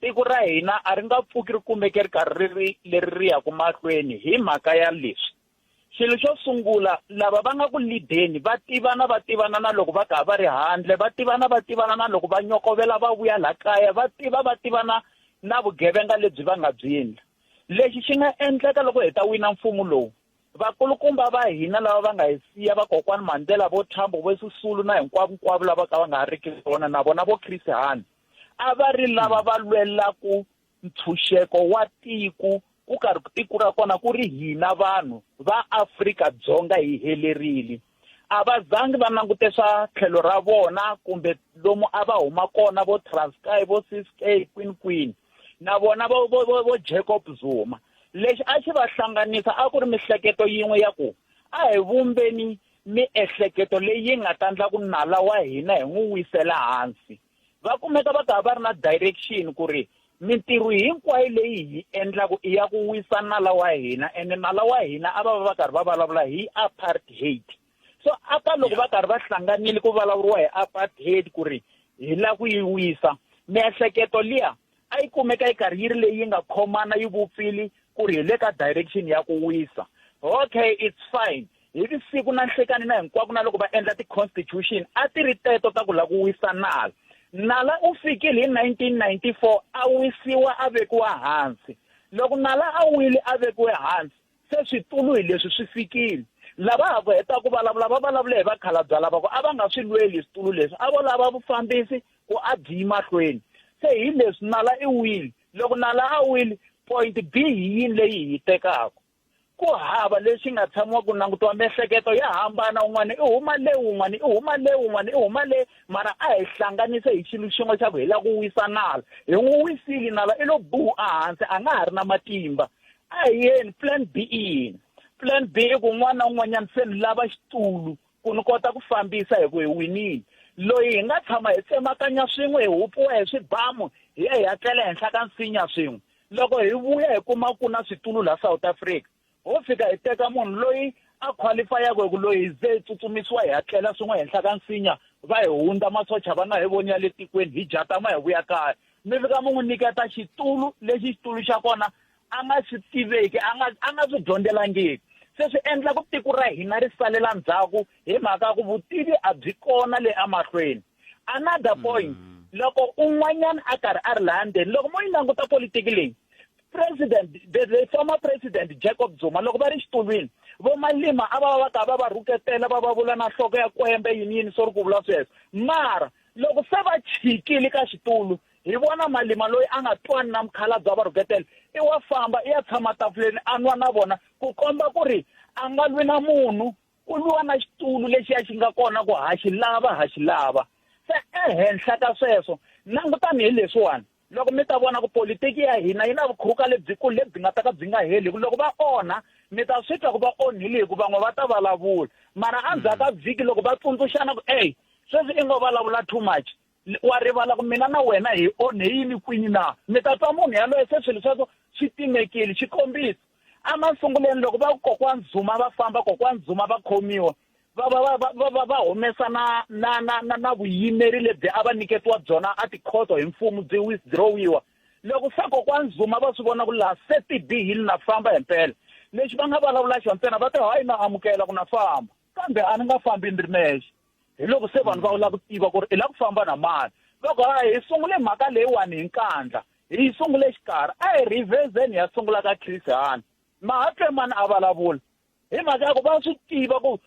tiko ra hina a ri nga pfuki ri kumeke ri karhi ri ri leri ri yaku mahlweni hi mhaka ya leswi. Xilo xo sungula lava va nga ku lideni va tivana va tivana na loko va ka va ri handle va tivana va tivana na loko va nyokovela va vuya la kaya va tiva va tivana na vugevenga lebyi va nga byi endla. Lexi xi nga endleka loko hi ta wina mfumo lowu, vakulukumba va hina lava va nga hi siya, vakokwani Mandela, vo Tambo, vo Sisulu na hinkwavo-nkwavo lava ka va nga ha riki kona, na vona vo Chris Hani, a va ri lava va lwelaku ntshunxeko wa tiko, ku karhi tiko ra kona ku ri hina vanhu va Afrika-Dzonga hi helerile. A va zangi va langute swa tlhelo ra vona kumbe lomu a va huma kona vo Transkei, vo Ciskei, kwini kwini. Na vona vo vo vo vo Jacob Zuma. Lexi a xi va hlanganisa a ku ri mihleketo yin'we ya ku a hi vumbeni miehleketo leyi yi nga ta ndla ku nala wa hina hi n'wi wisela hansi. Va kumeka va karhi va ri na direction ku ri mintirho hinkwayo leyi hi endlaku i ya ku wisa nala wa hina ene nala wa hina a va va va karhi va vulavula hi apartheid. So aka loko va karhi va hlanganile ku vulavuriwa hi apartheid ku ri hi lava ku yi wisa, miehleketo liya a yi kumeka yi karhi yi ri leyi yi nga khomana yi vupfile ku ri hi le ka direction ya ku wisa. Okay, it's fine. Hi vusiku na nhlekani na hinkwako na loko va endla ti-constitution a ti ri teto ta ku lava ku wisa nala. Nala u fikile hi 1994 a wisiwa a vekiwa hansi. Loko nala a wile a vekiwe hansi, se switulu hi leswi swi fikile. Lava ha ku hetaka ku vulavula va vulavule hi vakhalabya lava ku a va nga swi lweli switulu leswi, a vo lava vufambisi ku a byi yi mahlweni. Se hi leswi nala i wile. Loko nala a wile, point B hi yini leyi hi yi tekaka? Ku hava lexi nga tshamiwa ku langutiwa, miehleketo ya hambana, un'wana i huma le, un'wana i huma le, un'wana i huma le, mara a hi hlanganise hi xilo xin'we xa ku hi lava ku wisa nala. Hi n'wi wisile nala i lo buhu ehansi, a nga ha ri na matimba. A hi yeni, plan B i yini? Plan B i ku un'wana na un'wanyana se ni lava xitulu ku ni kota ku fambisa hi ku hi winile. Loyi hi nga tshama hi tsemakanya swin'we hi hupiwa hi swibamu hi ya hi ya tlela henhla ka nsinya swin'we. Loko hi vuya hi kuma ku na switulu la South Africa, ho fika hi teka munhu loyi a qualifyaka hi ku loyi hi ze hi tsutsumisiwa hi ya tlela swin'we henhla ka nsinya, va hi hundza masocha va nga hi voni ya le tikweni, hi jatama hi vuya kaya. Mi fika mi n'wi nyiketa xitulu lexi xitulu xa kona a nga swi tiveki, a nga a nga swi dyondzelangiki. Se swi endla ku tiko ra hina ri salela ndzhaku hi mhaka ya ku vutivi a byi kona le emahlweni. Another point, loko un'wanyana a karhi a ri laha ndzeni, loko mo yi languta politiki leyi, president, the former president Jacob Zuma, loko va ri xitulwini, vo Malema a va va va karhi va va rhuketela, va va vula na nhloko ya kwembe, yini yini, sorry ku vula sweswo. Mara loko se va chikile ka xitulu, hi vona Malema loyi a nga twani na mukhalabye wa va rhuketela, i wa famba i ya tshama tafuleni a nwa na vona, ku komba ku ri a nga lwi na munhu, ku lwiwa na xitulu lexiya xi nga kona ku ha xi lava, ha xi lava. Se ehenhla ka sweswo, langutani hi leswiwani, loko mi ta vona ku politiki ya hina yi na vukhuruka lebyikulu lebyi nga ta ka byi nga heli, hi ku loko va onha, mi ta swi twa ku va onhile hi ku van'we va ta vulavula. Mara endzhaku ka vhiki loko va tsundzuxana ku, ey, sweswi i ngo vulavula too much, wa rivala ku mina na wena hi onhe yini kwini na? Mi ta twa munhu yaloye se swilo sweswo swi timekile. Xikombiso, emasunguleni loko va kokwani Zuma va famba, kokwani Zuma va khomiwa, va va va va va va va humesa na na na na na vuyimeri lebyi a va nyiketiwa byona a tikhoto hi mfumo byi withdrawiwa. Loko se kokwani Zuma va swi vona ku laha se ti bihile na famba himpela, lexi va nga vulavula xona ntsena va te hayi na amukela ku na famba kambe a ni nga fambi ni ri nexe. Hi loko se vanhu va lava ku tiva ku ri i lava ku famba na mani. Va ku hayi hi sungule mhaka leyiwani hi nkandla, hi yi sungule xikarhi, a hi rhivhezeni hi ya sungula ka Chris Hani. Ma ha twe mani a vulavula? Hi mhaka ya ku va swi tiva ku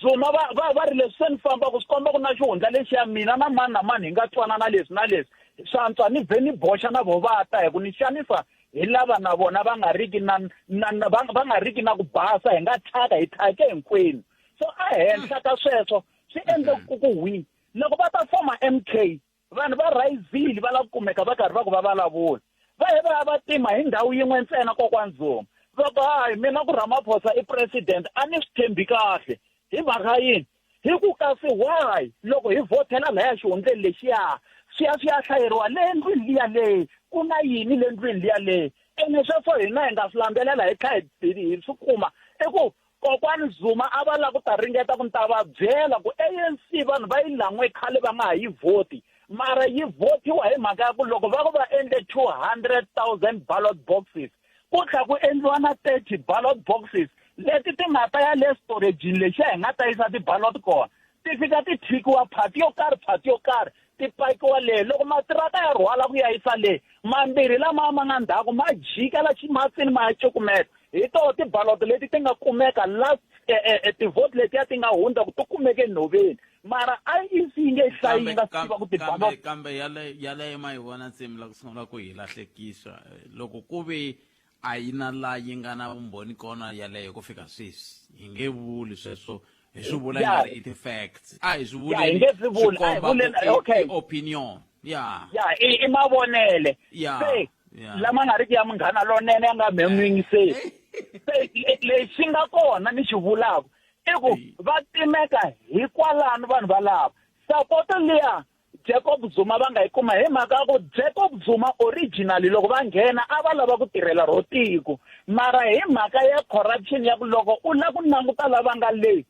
Zuma va va va ri leswi se ni fambaka swi komba ku na xihundla lexiya mina na mani na mani hi nga twanana leswi na leswi swa antswa ni vhe ni boxa na vo va ta hi ku ni xanisa hi lava na vona va nga riki na na na va va nga riki na ku basa hi nga thyaka hi thyake hinkwenu so ehenhla ka sweswo swi endle ku ku hwi loko va ta foma M_K Vanhu va rhayizile va lava ku kumeka va karhi va ku va vulavula. Va ye va ya va tima hi ndhawu yin'we ntsena kokwani Zuma. Va ku, Hayi, mina ku Ramaphosa i president a ni swi tshembi kahle. Hi mhaka yini? Hi ku kasi why loko hi vhothela laya xihundleni lexiya swi ya swi ya hlayeriwa le ndlwini liya le, ku na yini le ndlwini liya le? Ene sweswo hina hi nga swi landzelela hi tlhela hi hi swi kuma i ku Kokwani Zuma a va lava ku ta ringeta ku ni ta va byela ku ANC vanhu va yi lan'we khale va nga ha yi vhoti mara yi vhotiwa hi mhaka ya ku loko va ku va endle 200,000 ballot boxes ku tlha ku endliwa na 30 ballot boxes leti ti nga ta ya le storage-ini lexiya hi nga ta yisa ti-ballot kona ti fika ti thikiwa phati yo karhi phati yo karhi ti pakiwa le loko matiraka ya rhwala ku ya yisa le mambirhi lama ma nga ndzhaku ma jika la ximatsini ma ya cukumeta hi toho tibaloto leti ti nga kumeka last eh, eh, eh, tivhoti letiya ti nga hundza ku ti kumeke nhoveni mara IEC yi nge hlayi yi nga swi tiva ku tibaloto kambe yale yaleyo ma yi vona ntsimi la ku sungula ku hi lahlekisa loko ku ve a yi na la yi nga na vumbhoni kona yaleyo ku fika sweswi hi nge vuli sweswo hi swi vula Ya. nga ri i ti-facts a hi swi Ya, hi nge swi vuli. A hi komba vuleni- ku i- okay. i opinion ya ya i i mavonele Ya, se ya. lama nga riki ya munghana lonene ya nga mhemuyingiseli se lexi nga kona ni xi vulaka i ku va timeka hikwalano vanhu valava sapoto liya Jacob Zuma va nga yi kuma hi mhaka ya ku Jacob Zuma originally loko va nghena a va lava ku tirhela ro tiko mara hi mhaka ya corruption ya ku loko u lava ku languta lava nga le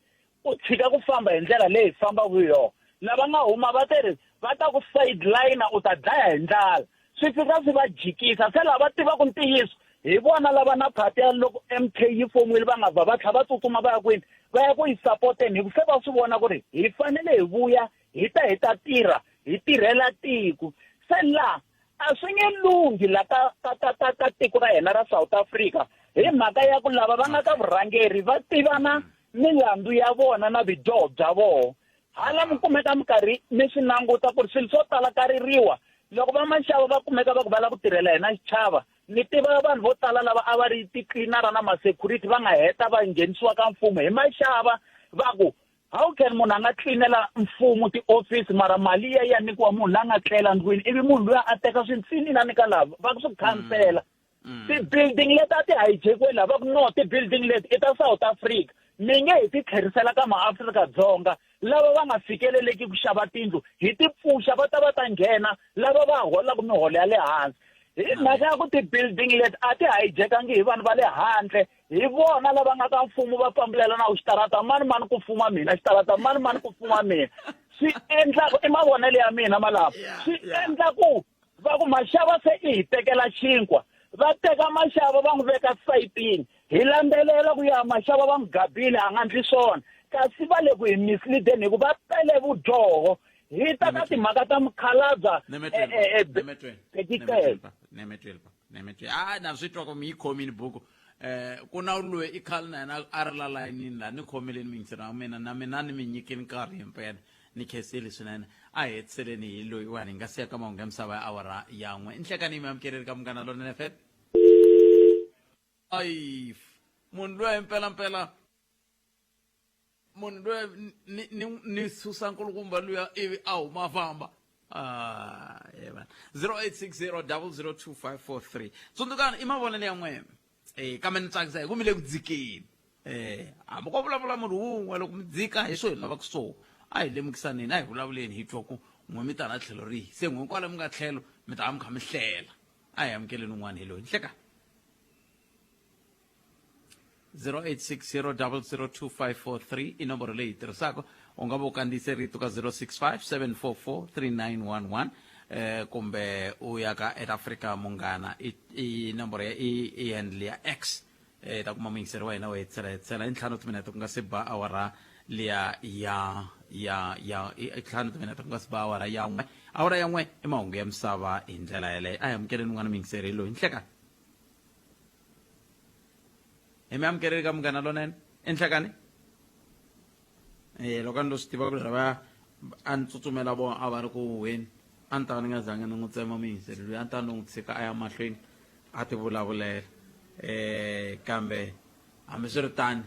u tshika ku famba hi ndlela leyi fambaka hi yona lava nga huma va te ri va ta ku sideline u ta dlaya hi ndlala swi fika swi va jikisa se lava tivaka ntiyiso hi vona lava na phati ya loko M_K yi fomiwile va nga vha va tlha va tsutsuma va ya kwini va ya ku yi sapoteni hi ku se va swi vona ku ri hi fanele hi vuya hi ta hi ta tirha hi tirhela tiko se la a swi nge lunghi la ka ka ka ka ka tiko ra hina ra South Africa hi mhaka ya ku lava va nga ka vurhangeri va tivana milandzu ya vona na vudyoho bya vona hala mi kumeka minkarhi mi swi languta ku ri swilo swo tala ka ririwa loko va maxava va kumeka va ku va lava ku tirhela hina xichava ni tiva vanhu vo tala lava a va ri ti-cleanera na ma-security va nga heta va nghenisiwa ka mfumo hi maxava va ku How can munhu a nga tlinela mfumo tiofisi mara mali ya ya nyikiwa munhu la nga tlela ndlwini ivi munhu luya a teka swintsinini a nyika lava va ku swi khansela mm. ti-building leti a ti hijakiwe lava ku no ti-building leti i ta South Africa mi nge hi ti tlherisela ka maAfrika-Dzonga lava va nga fikeleleki ku xava tindlu hi ti pfuxa va ta va ta nghena lava va holaka miholo ya le hansi hi mhaka ya ku ti-building leti a ti hijakangi hi vanhu va le handle hi vona lava nga ka mfumo va pambulela na xitarata mani mani ku fuma mina xitarata mani mani ku fuma mina swi endla i mavonelo ya mina malava swi endla ku va ku maxava se i hi tekela xinkwa va teka maxava va n'wi veka sayitini hi landzelela ku ya maxava va n'wi gabile a nga ndli swona kasi va le ku hi misleadeni hikuva va tele vudyoho hi ta ka timhaka ta mukhalabya nemetweni nemetwe a na swi twa ku mi yi khomini buku eh ku na loyi i khale na yena a ri la layinini laha ni khomeleni miyingiselo wa mina na mina ni mi nyikeni nkarhi himpela ni khensile swinene a hi hetiseleni hi loyiwani hi nga siya ka mahungu ya misava ya awara yan'we nhlekani mi amukeleli ka munghana lonene fm ayi munhu loyi himpelampela munhu loyi ni ni ni susa nkulukumba luya ivi a huma a famba ah yeah, 0860 002543 tsundzukani i mavonelo ya n'wina eh kambe ni tsakisa hi ku mi le ku dzikeni eh hambi ko vulavula munhu wun'we loko mi dzika hi swo hi lavaka swo a hi lemukisaneni a hi vulavuleni hi twa ku n'we mi ta na tlhelo rihi se n'we kwale mi nga tlhelo mi ta va mi kha mi hlela a hi amukeleni un'wana hi loyi nhleka 0860002543 i nomboro leyi tirhisaka u nga va u kandziyise rito ka 065 744 3911. eh kumbe u ya ka at Africa Munghana i i nomboro ya i i handle ya X eh ta kuma muyingiseri wa hina wa hetisela hetisela i ntlhanu timinete ku nga se ba awara liya ya ya ya i ntlhanu timinete ku nga se ba awara ya n'we awara ya n'we i mahungu ya misava hi ndlela yeleyo a hi amukeleni un'wana muyingiseri loyi nhlekani hi mi amukeleli ka munghana lonene i nhlekani e loko a ni lo swi tiva ku lava a ni tsutsumela vona a va ri ku huhweni a ni ta va ni nga zangi ni n'wi tsema muyingiseri loyi a ni ta ni n'wi tshika a ya mahlweni a ti vulavulela um kambe hambiswiritani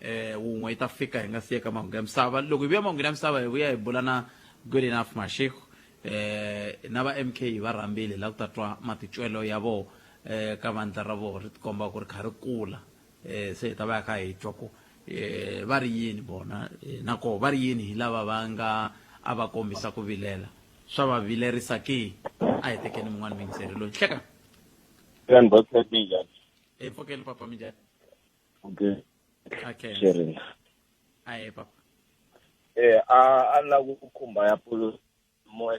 um wun'we yi ta fika hi nga siya ka mahungu ya misava loko hi vuya mahungu ya misava hi vuya hi bula na good enough mashiko eh na va MK va rhambile la ku ta twa matitwelo ya voho eh ka vandla ra voho ri tikomba ku ri kha ri kula eh se hi ta va kha hi twa ku eh va ri yini vona eh, na koho va ri yini hi lava va nga a va kombisa ku vilela swa va vilerisa ke a hi tekeni mun'wana muyingiseri loyi hleka Grand boss minjhani? Hi pfukeli papa minjhani? Okay. Okay. Sharing. Aye papa. Eh a a la ku khumba ya polo mo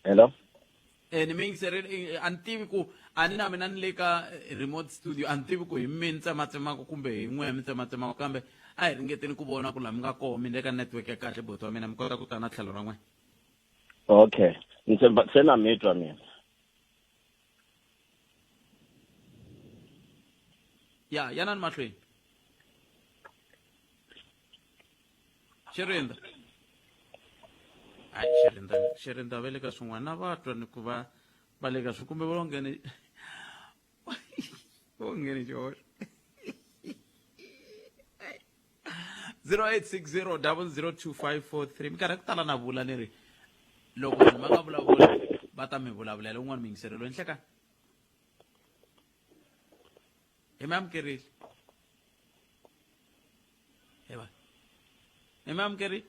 Hello. Eh ni mi yingiserile a ni tivi ku a ni na mina ni le ka remote studio a ni tivi ku hi mi ni tsematsemaka kumbe hi n'we mi tsematsemaka kambe a hi ringeteni ku vona ku laha mi nga koho mi le ka network ya kahle buti wa mina mi kota ku ta na tlhelo ra n'wina. Okay. Ni tshemba se na mi twa mina. Ya yanani mahlweni. Xirinda. Hayi Xirinda, Xirinda va le ka swin'wana na va twa ni ku va va le ka swi kumbe va lo nghene vo nghene xihoxo. 0860 002543 minkarhi ya ku tala na vula ni ri loko vanhu va nga vulavuli va ta mi vulavulela un'wana muyingiseri loyi nhlekani hi mi amukerile hi va hi mi amukerile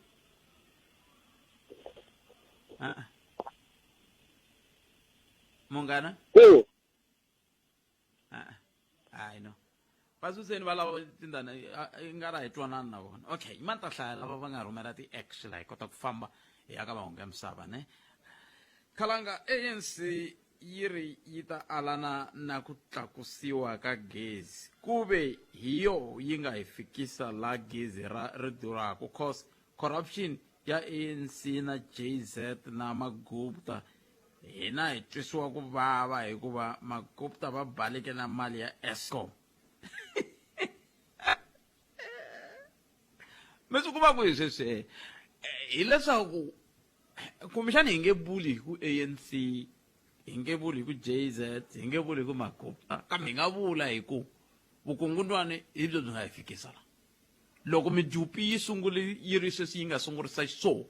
a munghana hayi no va suseni va lava tindana i nga ra hi twanani na vona okay ma ta hlaya lava va nga rhumela ti-ax la hi kota ku famba hi ya ka mahungu ya misava ne khalanga anc yi ri yi ta alana na ku tlakusiwa ka gezi ku ve hi yo yi nga hi fikisa la gezi ra ri duraka cause corruption ya anc na jz na magupta hina hi twisiwa ku vava hikuva magupta va baleke na mali ya escom mi swi kuma ku hi sweswi eh, hileswaku kumbexana hi nge vuli hi ku anc hi nge vuli hi ku jz hi nge vuli hi ku magupta kambe hi nga vula hi ku vukungundwani hi byo byi nga hi fikisa la loko mijupi yi sungule yi ri sweswi yi nga sungurisa xiswona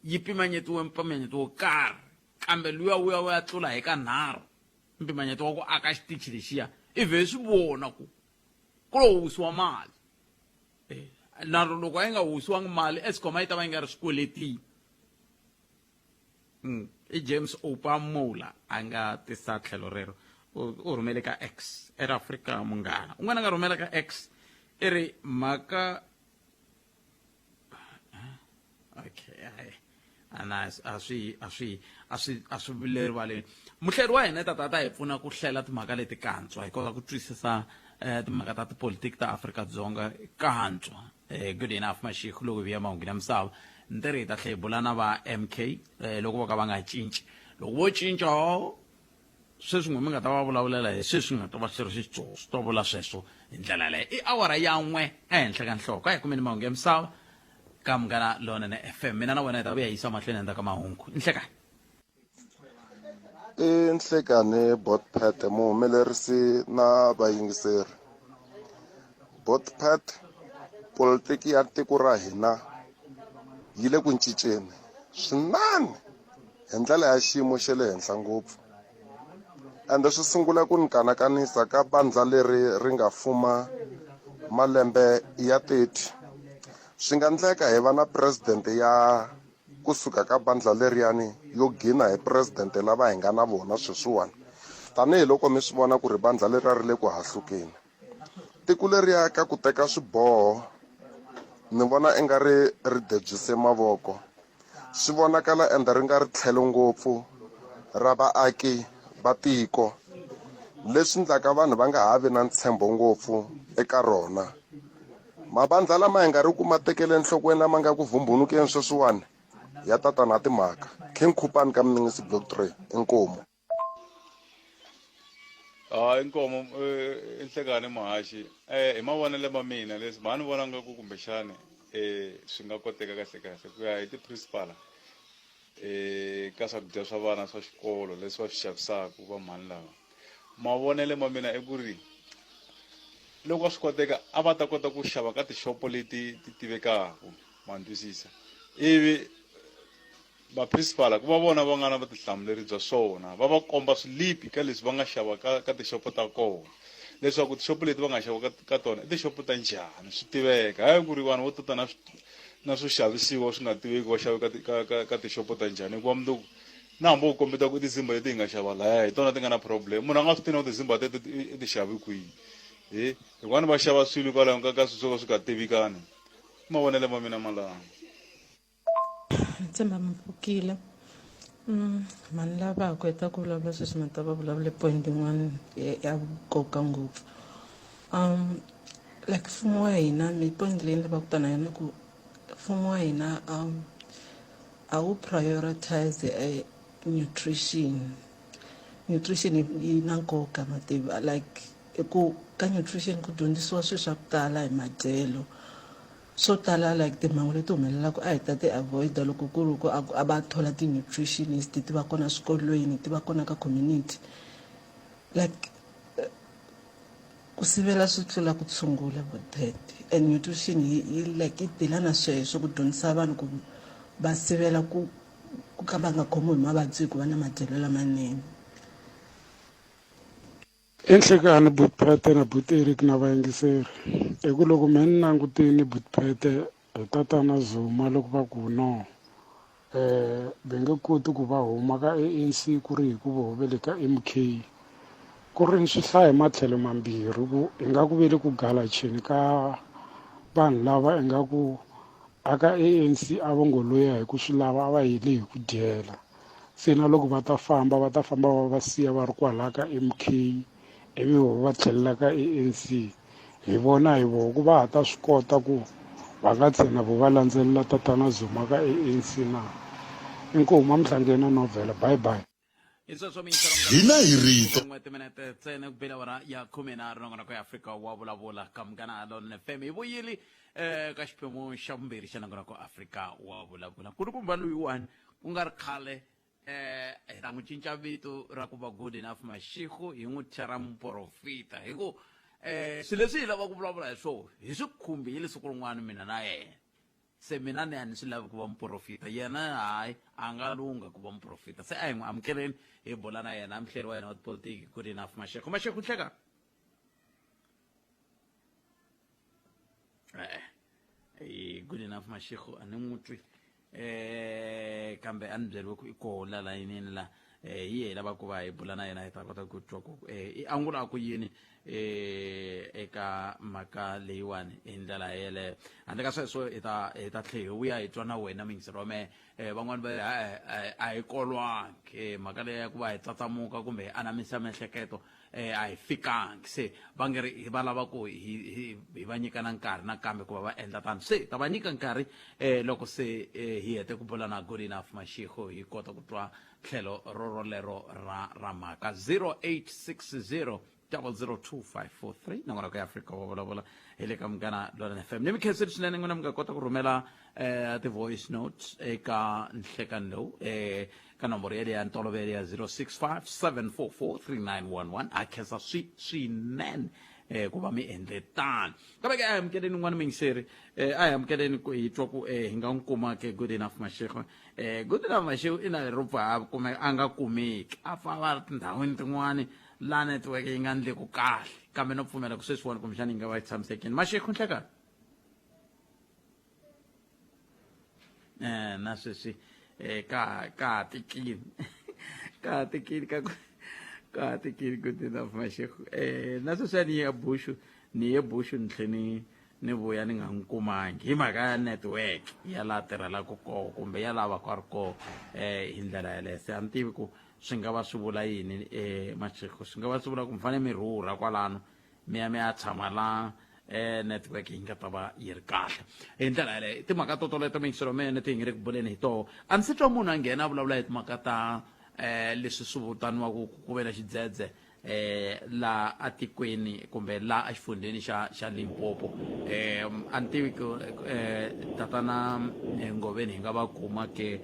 yi pimanyetiwe mpimanyeto wo karhi kambe luya wu ya wu ya tlula hi ka nharhu mpimanyeto wa ku aka xitichi lexiya i vhe swi vona ku ku lo wisiwa mali eh, na loko a yi nga wisiwangi mali escom a yi ta va yi nga ri swikweletini mm. i james opa mola a nga tisa tlhelo rero u rhumele ka x era afrika munghana un'wana a nga rhumela ka x i ri mhaka okay hayi ana a swi a swi a swi a swi le rivaleni muhleri wa hina tata ta hi pfuna ku hlela timhaka leti kantswa hi kota ku twisisa eh, timhaka ta tipolitiki ta Afrika-Dzonga kantswa eh, good enough mashikhu loko hi vuya mahungu ya misava ni ri hi ta tlhela hi bula na va MK eh, loko vo ka va nga cinci loko vo cinca sweswi n'we mi nga ta va vulavulela hi sweswi nga ta va swi ri switsongo swi to vula sweswo hi ndlela yaleyo i awara ya n'we ehenhla ka nhloko a hi kumeni mahungu ya misava ka munghana lonene fm mina na wena hi ta vuya yisa mahlweni endzhaku ka mahungu nhlekani I nhlekani botpet muhumelerisi na vayingiseri botpet politiki ya tiko ra hina yi le ku cinceni swinene hi ndlela ya xiyimo xa le henhla ngopfu ende swi sungula ku ni kanakanisa ka vandla leri ri nga fuma malembe ya 30 swi nga ndleka hi va na president ya kusuka ka vandla leriyani yo gina hi president lava hi nga na vona sweswiwani tanihiloko mi swi vona ku ri vandla leriya ri le ku hahlukeni tiko leriya ka ku teka swiboho Ni vona i nga ri ri debyise mavoko. Swi vonakala ende ri nga ri tlhelo ngopfu ra vaaki va tiko, leswi ndlaka vanhu va nga ha vi na ntshembo ngopfu eka rona. Mavandla lama hi nga ri ku ma tekele enhlokweni lama nga ku vhumbunukeni sweswiwani ya ta ta na timhaka. King Khupani ka Mningisi Block 3, Inkomu. Hayi inkomo i nhlekani muhaxi hi mavonelo ma mina leswi mhani vona nga ku kumbexani swi nga koteka kahle kahle ku ya hi ti-principal ka swakudya swa vana swa xikolo leswi va swi xavisaka va mhani lava mavonelo ma mina i ku ri loko a swi koteka a va ta kota ku xava ka tixopo leti ti tivekaka ma ni twisisa ivi Vaprinsipala ku va vona va nga na vutihlamuleri bya swona, va va komba swilipi ka leswi va nga xava ka ka tixopo ta kona, leswaku tixopo leti va nga xava ka ka tona i tixopo ta njhani, swi tiveka. Hayi ku ri vanhu vo tota na na swo xavisiwa swi nga tiveki va xave ka ka ka ka tixopo ta njhani, hikuva mundzuku na hambi wo kombeta ku i tizimba leti hi nga xava lahaya hi tona ti nga na problem, munhu a nga swi tivi na ku tizimba teto i ti xave kwihi. He, hikuva ni va xava swilo kwalaho ka ka swilo swo ka swi nga tivikani. I mavonelo ma mina malamo. Ni tshemba mi pfukile mhani lava ha ku heta ku vulavula sweswi mi ta va vulavule point yin'wana ya nkoka ngopfu like mfumo wa hina mi point leyi ni lavaka ku ta na yona ku mfumo wa hina a wu prioritize nutrition nutrition yi na nkoka mativa like i ku ka nutrition ku dyondzisiwa swilo swa ku tala hi madyelo. Swo tala like timhangu leti humelelaka a hi ta ti avoid-a loko ku ri ku a a va thola ti-nutritionist ti va kona swikolweni ti va kona ka community like ku sivela swi tlula ku tshungula and nutrition yi yi like yi deal-a na sweswo ku dyondzisa vanhu ku va sivela ku ku ka va nga khomiwi hi mavabyi hi ku va na madyelo lamanene. I nhlekani buti Phete na buti Eric na vayingiseri hi ku loko me ni langutini buti Phete hi tatana Zuma loko va ku no va nge koti ku va huma ka A_N_C ku ri hi ku voho ve le ka M_K ku ri ni swi hlaya hi matlhelo mambirhi ku ingaku ve le ku galacheni ka vanhu lava ingaku a ka A_N_C a vo ngo lo ya hi ku swi lava a va yele hi ku dyela. Se na loko va ta famba va ta famba va va siya va ri kwalaya ka M_K ivi voho va tlhelela ka A_N_C hi vona hi voho ku va ha ta swi kota ku va nga tshena vo va landzelela tatana Zuma ka A_N_C na inkomu a mi hlangeni na novhela bye bye. Hi sweswo Hina hi rito. N'we timinete ntsena ku bela awara ya khumenharhu nongonoko ya Afrika wa vulavula ka Munghana Lonene FM hi vuyile ka xiphemu xa vumbirhi xa nongonoko Afrika wa vulavula nkulukumba loyiwani ku nga ri khale eh hi ta n'wi cinca vito ra ku va good enough mashiku hi n'wi thya ra muprofita hi ku eh swilo leswi hi lava ku vulavula hi swona hi swi khumbile siku rin'wana mina na yena se mina ni a ni swi lavi ku va muprofita yena hayi a nga lungha ku va muprofita se a hi n'wi amukeleni hi bula na yena muhleri wa yena wa tipolitiki good enough masheko masheko hleka e-e good enough mashego a ni n'wi twi eh kambe a ni byeriwe ku i koho la layinini la eh hi ye lava ku va hi bula na yena hi ta kota ku twa ku eh i angula ku yini eh eka mhaka leyiwani hi ndlela yeleyo handle ka sweswo hi ta hi ta tlhe hi vuya hi twa na wena muyingiseri wa mehe eh van'wani va a hi kolwangi eh mhaka leyi ya ku va hi tsatsamuka kumbe hi anamisa miehleketo eh a hi fikangi se va nge ri va lava ku hi hi hi va nyika na nkarhi nakambe ku va va endla tano se ta va nyika nkarhi eh loko se eh, hi hete ku bula na good enough mashiko hi kota ku twa tlhelo rorolero ra ra mhaka 0860 002543 nongonoko ya afrika wa vulavula hi le ka munghana lonene fm ni mi khenseli swinene n'wina mi nga kota ku rhumela eh ti-voice notes eka nhlekani lowu eh ka nomboro yeleyo ya ntolovelo ya 065 744 3911 a khensa swi swinene eh ku va mi endle tano kambe ke a hi amukeleni un'wana muyingiseri eh a hi amukeleni ku hi twa ku eh hi nga n'wi kuma ke good enough mashego eh good enough mashego i na lero pfa a kume a nga kumeki a pfa va ri tindhawini tin'wani laha network yi nga ndleku kahle kambe no pfumela ku sweswiwani kumbexana yi nga va yi tshamisekile mashego nhlekani eh na sweswi eh ka ka tikile ka tikile ka ka tikile good enough mashego eh na sweswi a ni ye bushu ni ye bushu ni tlhe ni ni vuya ni nga n'wi kumangi hi mhaka ya network ya laha tirhelaka koho kumbe ya laha va ka ri koho um hi ndlela yaleyo. Se a ni tivi ku swi nga va swi vula yini um Mashego, swi nga va swi vula ku mi fanele mi rhurha kwalano mi ya mi ya tshama la network yi nga ta va yi ri kahle hi ndlela yaleyo. Timhaka to toleto mingiselo mene ti hi nge ri ku buleni hi toho. A ndzi se twa munhu a nghena a vulavula hi timhaka ta leswi swi vitaniwaka ku ve na xidzedze la atikweni kumbe la exifundzheni xa Limpopo. A ni tivi ku tatana Ngoveni hi nga va kuma ke,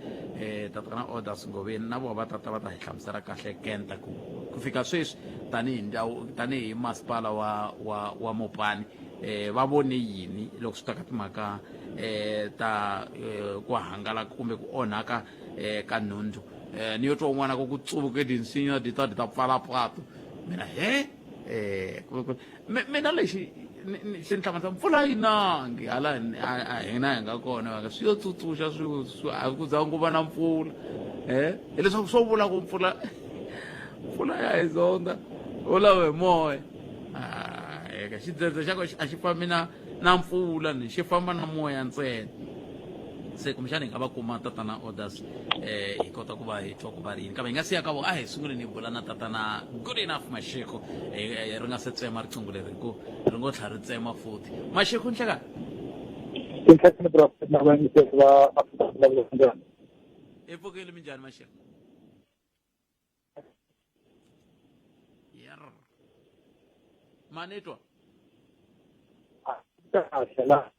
tatana Orders Ngoveni na vona va tata va ta hi hlamusela kahle kenta ku ku fika sweswi tanihi ndhawu tanihi masipala wa Mopani va vone yini loko swi ta ka timhaka ta ku hangalaka kumbe ku onhaka ka nhundzu. Ni yo twa un'wana ku ku tsuvuke tinsinya ti ta ti ta pfala patu, mina he mina lexi xi ni hlamarisa, mpfula yi nangi hala hina hi nga kona va swi yo tsutsuxa swi a ku za ku va na mpfula, hileswaku swo vula ku mpfula ya hi zonda u lava hi moya. Eka xidzedze xa ko a xi fambi na mpfula ni xi famba na moya ntsena. Se kumbexana hi nga va kuma tatana Orders hi kota ku va hi twa ku va ri yini, kambe hi nga siya ka vo a hi sunguleni hi bula na tatana Good Enough Mashego ri nga se tsema riqingho leri ku ri ngo tlha ri tsema futhi. Mashego, nhlekani. Tinhlekani prophet na vayingiseri va Afrika vulavula njhani? Hi pfukile, minjhani Mashego? Yerr. Manitwa. Kahle la.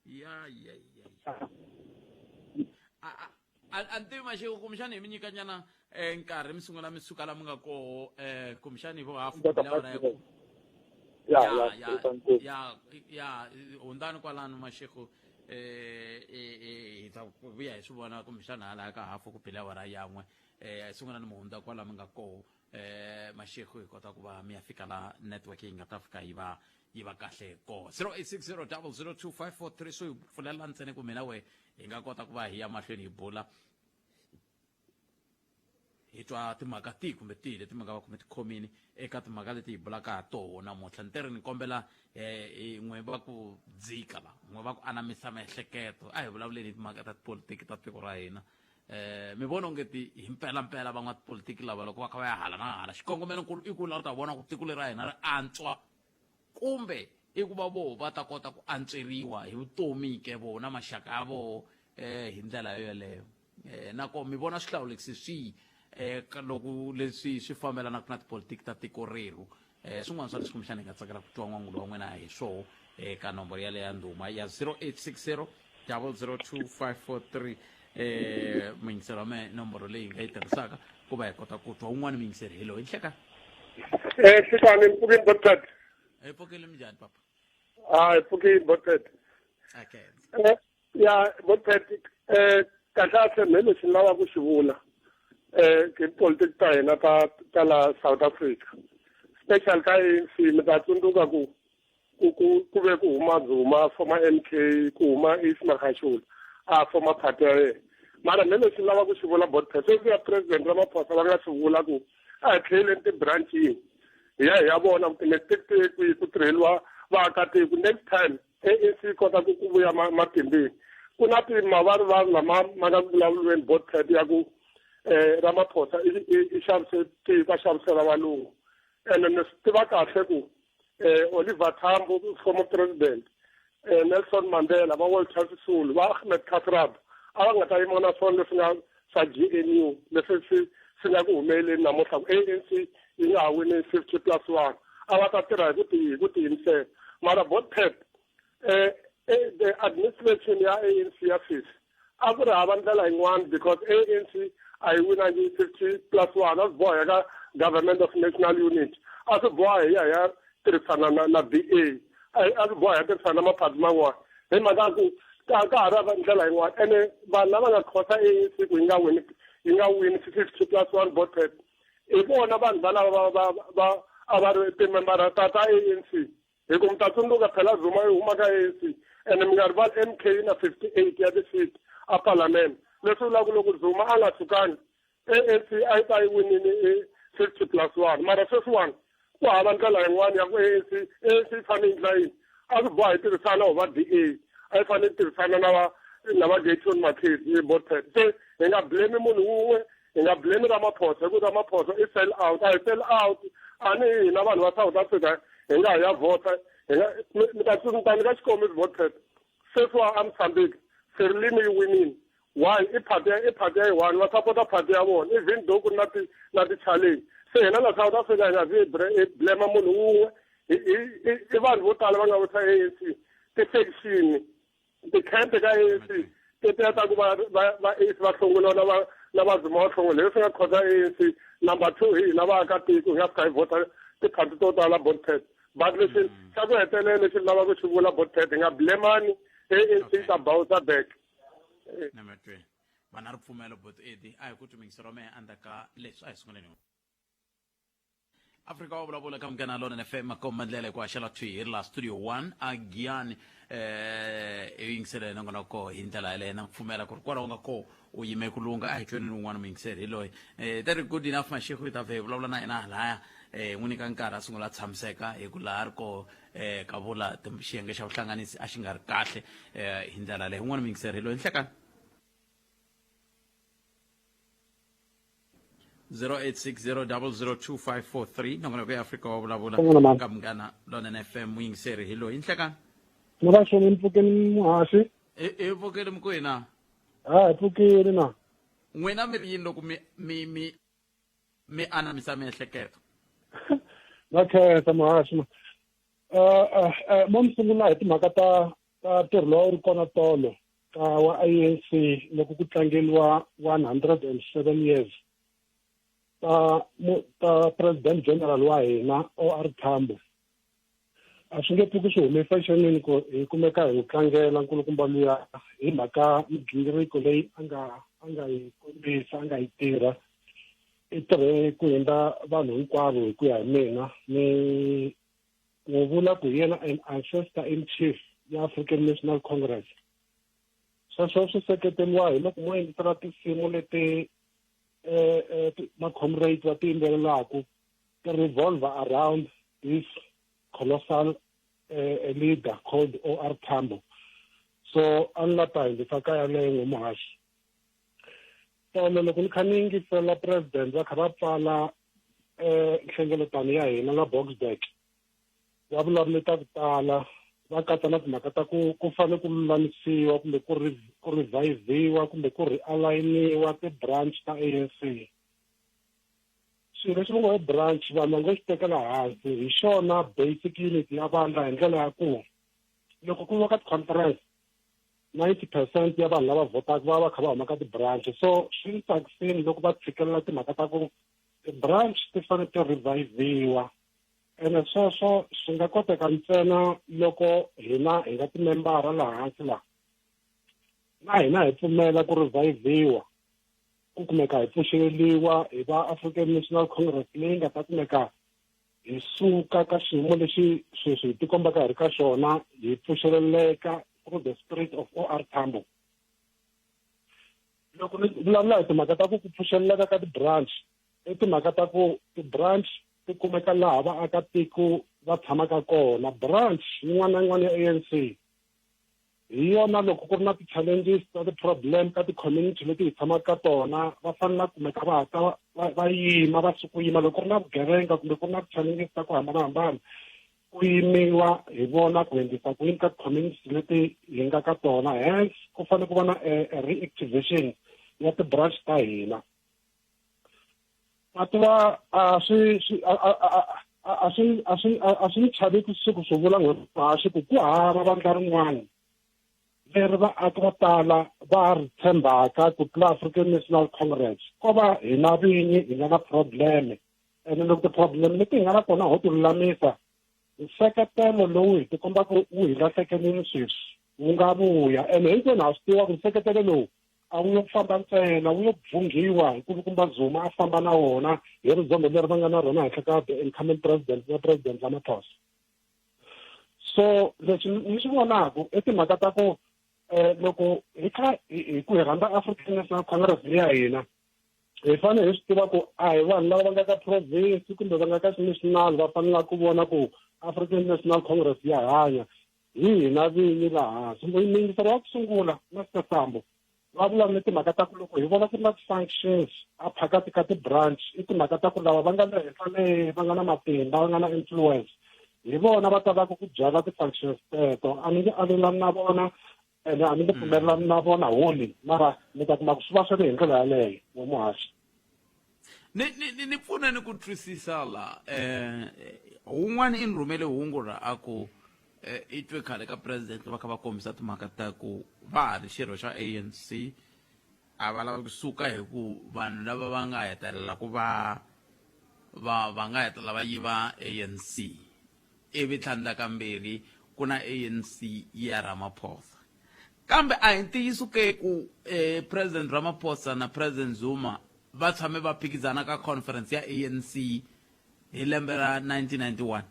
Ya ya ya. A ni tivi Mashego, kumbexani hi mi nyikanyana nkarhi mi sungula mi suka la mi nga koho, kumbexani vo hafu awara ya ku ya ya ya ya hundzani kwalano Mashego, hi ta vuya hi swi vona kumbexana hala ka hafu ku bile awara yan'we. Sungula ni mi hundza kwala mi nga koho Mashego, hi kota ku va mi ya fika la network yi nga ta fika yi va kahle koho. 0860 002543 swo hi pfulela ntsena ku mina we hi nga kota ku va hi ya mahlweni hi bula, hi twa timhaka tihi kumbe tihi leti mi nga va kumbe tikhomini eka timhaka leti hi bulaka ha toho namuntlha. Ni ri ni kombela n'we va ku dzika la, n'we va ku anamisa miehleketo, a hi vulavuleni hi timhaka ta tipolitiki ta tiko ra hina. Mi vona onge ti hi mpelampela van'watipolitiki lava loko va kha va ya hala na hala, xikongomelonkulu i ku lava ta vona ku tiko leri ra hina ri antswa, kumbe i ku va voho va ta kota ku antsweriwa hi vutomi ke vona maxaka ya voho hi ndlela yo yeleyo? Nako mi vona swihlawulekisi swihi loko leswi swi fambelanaka na tipolitiki ta tiko rerhu? Swin'wana swa leswi kumbexana hi nga tsakela ku twa n'wangulo wa n'wina hi swoho eka nomboro yaleyo ya ndhuma ya 0860 002543. Muyingiseri wa mehe, nomboro leyi hi nga yi tirhisaka ku va hi kota ku twa un'wana muyingiseri. Hello, hi nhleka. Hlekani, mpfukeni Botpet. Hi pfukile, minjhani papa? Hayi, pfukini Botpet. Okay. Ya Botpet, kahle kahle me lexi ni lavaka ku xi vula hi politiki ta hina ta la South Africa, special ka ANC, mi ta tsundzuka ku ve ku huma Zuma former MK, ku huma Ace Magashule a former party ya yena. Mara me lexi ni lava ku xi vula Botpet, sweswi ya president Ramaphosa va nga swi vula ku a hi tlheleni ti-branchini hi ya vona ku ti-mistake ti kwihi ku tirheliwa vaakatiko. Next time ANC yi kota ku vuya matimbeni. Ku na timavarivari lama ma nga ku vulavuriweni Botpet ya ku Ramaphosa i xavise tiko, a xavisela valungu. Ene ni swi tiva kahle ku Oliver Tambo former president, Nelson Mandela, va Walter Sisulu, va Ahmed Kathrada a va nga ta yima na swona leswi nga swa GNU leswi swi nga ku humeleleni namuntlha ku ANC yi nga ha wini 50+1. A va ta tirha hi ku tiyimisela. Mara Botpet, the administration ya ANC ya sweswi, a ku ri hava ndlela yin'wana because ANC a yi winangi 50+1, a swi boha ka government of national unity, a swi boha hi ya tirhisana na DA, a swi boha hi ya tirhisana na maphati man'wana hi mhaka ya ku ka ha ri ndlela yin'wana. Ene vanhu lava nga khosa ANC ku yi nga wini 50+1, Botpet, hi vona vanhu valava va a va ri timembara ta ANC, hi ku mi ta tsundzuka phela Zuma yi huma ka ANC. Ene mi nga rivali MK yi na 58 ya ti-seat a parliament, leswi vulaka loko Zuma a nga sukangi, ANC a yi ta yi winini 50+1. Mara sweswiwani ku hava ndlela yin'wana ya ku ANC yi fanele yi endla yini. A swi boha hi tirhisana ho va D_A, a yi fanele yi tirhisana na va na va Gayton McKenzie Botet. Se hi nga blame munhu wun'we, hi nga blame Ramaphosa hi ku Ramaphosa i sell out. A hi sell out, a ni hina vanhu va South Africa hi nga ya vhota hi nga mi ta mi ta nyika xikombiso Botet. Sweswiwa a Mozambique Frelimo yi winile. Why? I party i party ya yi one, va sapota party ya vona even though ku ri na ti na ti-challenge. Se hina la South Africa hi nga zi hi blame munhu wun'we, i vanhu vo tala va nga wisa ANC, ti-faction ti-camp ka ANC tetiya ta ku va va va ANC va hlongoliwa na va na va Zuma va hlongoliwa, leswi nga khosa ANC. Number 2, hi hina vaakatiko hi nga fika hi vhota tiphathi to tala Botpet. But lexi xa ku hetelela lexi ni lavaka ku xi vula Botpet, hi nga blemani ANC, yi ta bounce back. Number 3 va na ripfumelo bot edi a hi ku twi ra mehe endzhaku ka leswi a hi sunguleni. Afrika wa vulavula ka Munghana Lonene FM, makomba ndlela hi ku haxela thwi hi ri laha studio 1 a Giyani. I yingisele nongonoko hi ndlela yaleyo na pfumela ku ri kwalaho nga koho u yime ku lungha. A hi tweni un'wana muyingiseri hi loyi teri good enough Mashego hi ta vhe hi vulavula na yena halaya, n'wi nyika nkarhi a sungula a tshamiseka hi ku laha a ri koho ka vula xiyenge xa vuhlanganisi a xi nga ri kahle hi ndlela yaleyo. Un'wana muyingiseri hi loyi, nhlekani 0860002543, nongonoko ya Afrika wa vulavula ka Munghana Lonene FM. Muyingiseri hi loyi, nhlekani. Ni va xoni, ni pfukeni muhaxi. I pfukile mukwihi na? Ha hi pfukile na. N'wina mi ri yini loko mi mi mi mi anamisa miehleketo? Na khensa muhaxi ma. Mo mi sungula hi timhaka ta ta ntirho lowu wu ri kona tolo ka wa ANC loko ku tlangeriwa 107 years ta ta president general wa hina OR Tambo. A swi nge pfuki swi hume fexenini ku hi kumeka hi n'wi tlangela nkulukumba luya hi mhaka migingiriko leyi a nga a nga yi kombisa, a nga yi tirha. I tirhe ku hundza vanhu hinkwavo hi ku ya hi mina, ni n'wi vula ku hi yena an ancestor in chief ya African National Congress. Sweswo swi seketeriwa hi loko mo yingisela tinsimu leti ma-comrade va ti yimbelelaka, ti revolve around this colossal leader called OR Tambo. So a ni la ta hundzisa ka yaleyo n'we muhaxi. Tolo loko ni kha ni yingisela president va kha va pfala nhlengeletano ya hina la Boksburg, va vulavule ta ku tala, va katsa na timhaka ta ku ku fanele ku lulamisiwa kumbe ku ku reviviwa kumbe ku realigniwa ti-branch ta ANC. Swilo leswi va ngo i branch, vanhu va ngo xi tekela hansi, hi xona basic unit ya vandla, hi ndlela ya ku loko ku va ka ti-conference 90% ya vanhu lava vhotaka va va kha va huma ka ti-branch. So swi ni tsakisini loko va tshikelela timhaka ta ku ti-branch ti fanele ti reviviwa, ene sweswo swi nga koteka ntsena loko hina hi nga timembara laha hansi laha na hina hi pfumela ku reviviwa, ku kumeka hi pfuxeleliwa hi va African National Congress leyi nga ta kumeka hi suka ka xiyimo lexi sweswi hi tikombaka hi ri ka xona, hi pfuxeleleka through the spirit of OR Tambo. Loko ni vulavula hi timhaka ta ku ku pfuxeleleka ka ti-branch, i timhaka ta ku ti-branch ti kumeka laha vaakatiko va tshamaka kona. Branch yin'wana na yin'wana ya ANC hi yona loko ku ri na ti-challenges ta ti-problem ka ti-community leti hi tshamaka ka tona, va fanele va kumeka va hatla va yima, va suku yima loko ku ri na vugevenga kumbe ku ri na ti-challenges ta ku hambanahambana, ku yimiwa hi vona ku endlisa ku yini ka ti-community leti hi nga ka tona. Hence ku fanele ku va na a reactivation ya ti-branch ta hina. Ma tiva a swi swi a a a swi a swi a swi ni chavi ku siku swi vula n'we ku ku hava vandla rin'wana leri vaaki vo tala va ri tshembaka ku tlula African National Congress. Ko va hina vinyi hi nga na problem, ene loko ti-problem leti hi nga na tona ho ti lulamisa, nseketelo lowu hi tikombaka wu hi lahlekelini sweswi wu nga vuya. Ene hinkwenu ha swi tiva ku nseketelo lowu a wu yo famba ntsena, wu yo bvunghiwa hi kulukumba Zuma a famba na wona hi rizombo leri va nga na rona henhla ka the incumbent president na President Ramaphosa. So leswi ni swi vonaka i timhaka ta ku loko hi kha hi ku hi rhandza African National Congress leya hina, hi fanele hi swi tiva ku a hi vanhu lava va nga ka province kumbe va nga ka national va fanelaka ku vona ku African National Congress ya hanya. hi hina vinyi laha hansi. Muyingiseri wa ku sungula Master Sambo va vulavule timhaka ta ku loko hi vona ku ri na ti-functions a phakati ka ti-branch i timhaka ta ku lava va nga le henhla le va nga na matimba va nga na influence hi vona va talaka ku byala ti-functions teto. A ni nge alelani na vona ene a ni nge pfumelelani na vona wholly, mara mi ta kuma ku swi va swi ri hi ndlela yaleyo wo muhaxi. Ni ni ni ni pfune ni ku twisisa la wun'wana i ni rhumele hungu ra a ku i twe khale ka president va kha va kombisa timhaka ta ku va ha ri xirho xa ANC a va lava kusuka hi ku vanhu lava va nga hetelela ku va va va nga hetelela va yiva ANC ivi tlhandla kambirhi ku na ANC ya Ramaphosa kambe a hi ntiyiso ke ku president Ramaphosa na president Zuma va tshame va phikizana ka conference ya ANC hi lembe ra 1991.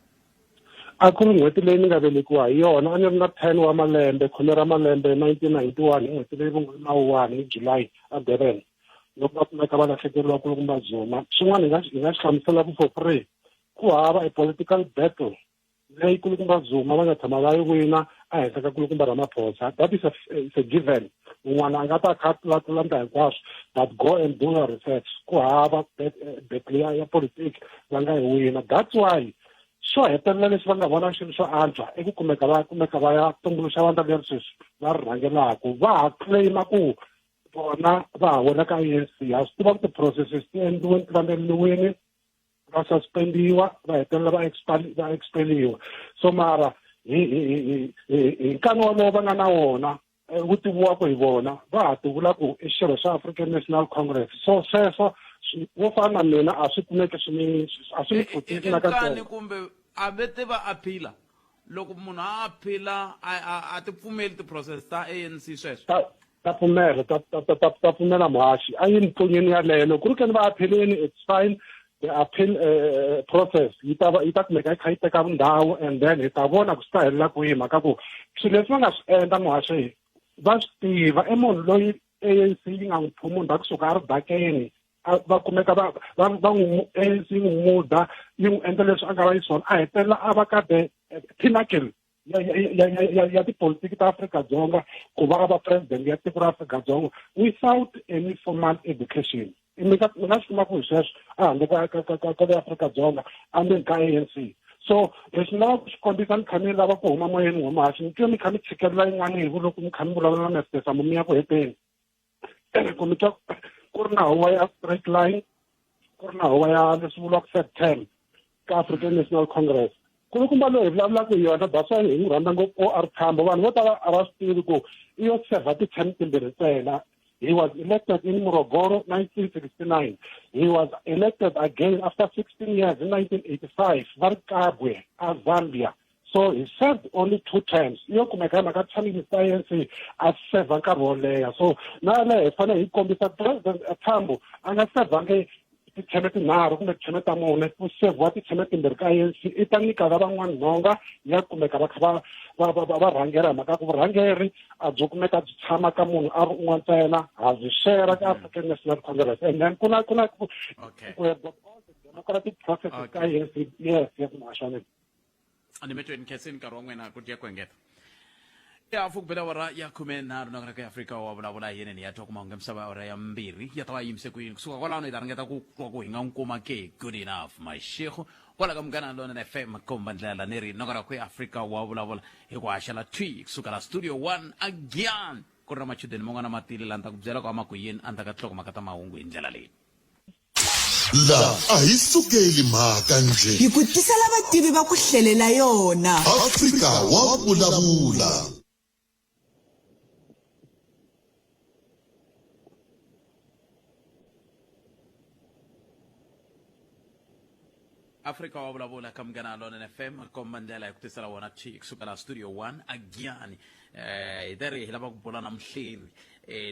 A ku ri n'hweti leyi ni nga velekiwa hi yona, a ni ri na 10 wa malembe, khume ra malembe, 1991, hi n'hweti leyi va ngo i Mawuwani, hi July, a Durban, loko va kumeka va lahlekeriwa kulukumba Zuma. Xin'wana hi nga hi nga xi hlamuselaka for free, ku hava a political battle leyi kulukumba Zuma va nga tshama va yi wina ehenhla ka kulukumba Ramaphosa. That is a given. Un'wana a nga ta kha tlula hinkwaswo, but go and do your research. Ku hava battle ya politiki va nga yi wina. That's why xo hetelela lexi va nga vona xi ri xo antswa i ku kumeka va kumeka va ya tumbuluxa vandla leri sweswi va ri rhangelaku. Va ha claim-a ku vona va ha wela ka ANC. Ha swi tiva ku ti-processes ti endliweni, ti landzeleriwini, va suspendiwa, va hetelela va va expeliwa. So mara hi hi hi hi hi nkarhi wolowo va nga na wona wu tiviwaka hi vona, va ha ti vula ku i xirho xa African National Congress. So sweswo wo fana na mina a swi kumeki swi ni a swi ni pfutisi na katsongo. Kumbe a ve te va appeal-a loko munhu a appeal-a a ti pfumeli ti-process ta ANC sweswo? Ta pfumela, ta ta ta ta ta pfumela muhaxi. A yi ni tlonyeni yaleyo. Loko ku ri keni va apheleni, it's fine. The appeal process yi ta va yi ta kumeka yi kha yi teka vundhawu, and then hi ta vona ku swi ta helela kwihi. Mhaka ku swilo leswi va nga swi endla muhaxi va swi tiva, i munhu loyi ANC yi nga n'wi phumunda kusuka a ri bakeni, va kumeka va va va n'wi ANC yi n'wi muda, yi n'wi endla leswi a nga va yi swona, a hetelela a va ka the pinnacle ya ya ya ya ya tipolitiki ta Afrika-Dzonga, ku va a va president ya tiko ra Afrika-Dzonga without any formal education. Mi nga mi nga swi kuma ku hi sweswo a handle ka ka ka ka ka le Afrika-Dzonga endzeni ka ANC. So lexi ni lava ku xi kombisa, ni kha ni lava ku huma moyeni wa muhaxi, ni twe mi kha mi tshikelela yin'wana hi ku loko mi kha mi vulavula na Mister Sambo mi ya ku heteni, ku mi twa ku ri na huwa ya straight line, ku ri na huwa ya leswi vuriwaka third term ka African National Congress. Kulukumba loyi hi vulavulaka hi yona, that's why hi n'wi rhandza ngopfu O R Tambo. Vanhu vo tala a va swi tivi ku i yo serva ti-term timbirhi ntsena. He was elected in Morogoro 1969. He was elected again after 16 years in 1985, va ri Kabwe a Zambia. So he served only 2 terms. Yo kumeka hi mhaka term science a serva nkarhi wo leha. So na yaleyo hi fanele hi kombisa President Tambo a nga servangi titheme tinharhu kumbe titheme ta mune, ku sevhiwa titheme timbirhi ka ANC, i ta nyika lavan'wana nhonga ya kumeka va kha va va va va rhangela, hi mhaka ku vurhangeri a byo kumeka byi tshama ka munhu a ri un'we ntsena, ha byi share ka African National Congress. And then ku na ku na ku all the democratic processes ka ANC. Yes, yes, muhaxani. Ni metweni khensini nkarhi wa n'wina ku tiya ku engeta ya fuku bela awara ya 13 na ka Afrika wa vulavula hi yeneni ya twa kuma misava awara ya 2 ya ta va yimise ku yini kusuka kwalano hi ta ringeta ku twa ku hi nga n'wi kuma ke. Good enough Mashego kwala ka Munghana Lonene FM, komba ndlela ni ri nokara ku Afrika wa vulavula hi ku haxela thwi kusuka la studio 1 again ku ri na machudeni man'wana ma tile la ni ta ku byela ku ama ku yini endzhaku ka tinhlokomhaka ta mahungu hi ndlela leyi. La a hi sukeli mhaka njhe. Hi ku tisela vativi va ku hlelela yona. Afrika wa vulavula. Afrika wa vulavula ka Munghana Lonene FM, komba ndlela hi ku tisela wona thi kusuka la studio 1 again. Hi ta ri hi lava ku bula na muhleri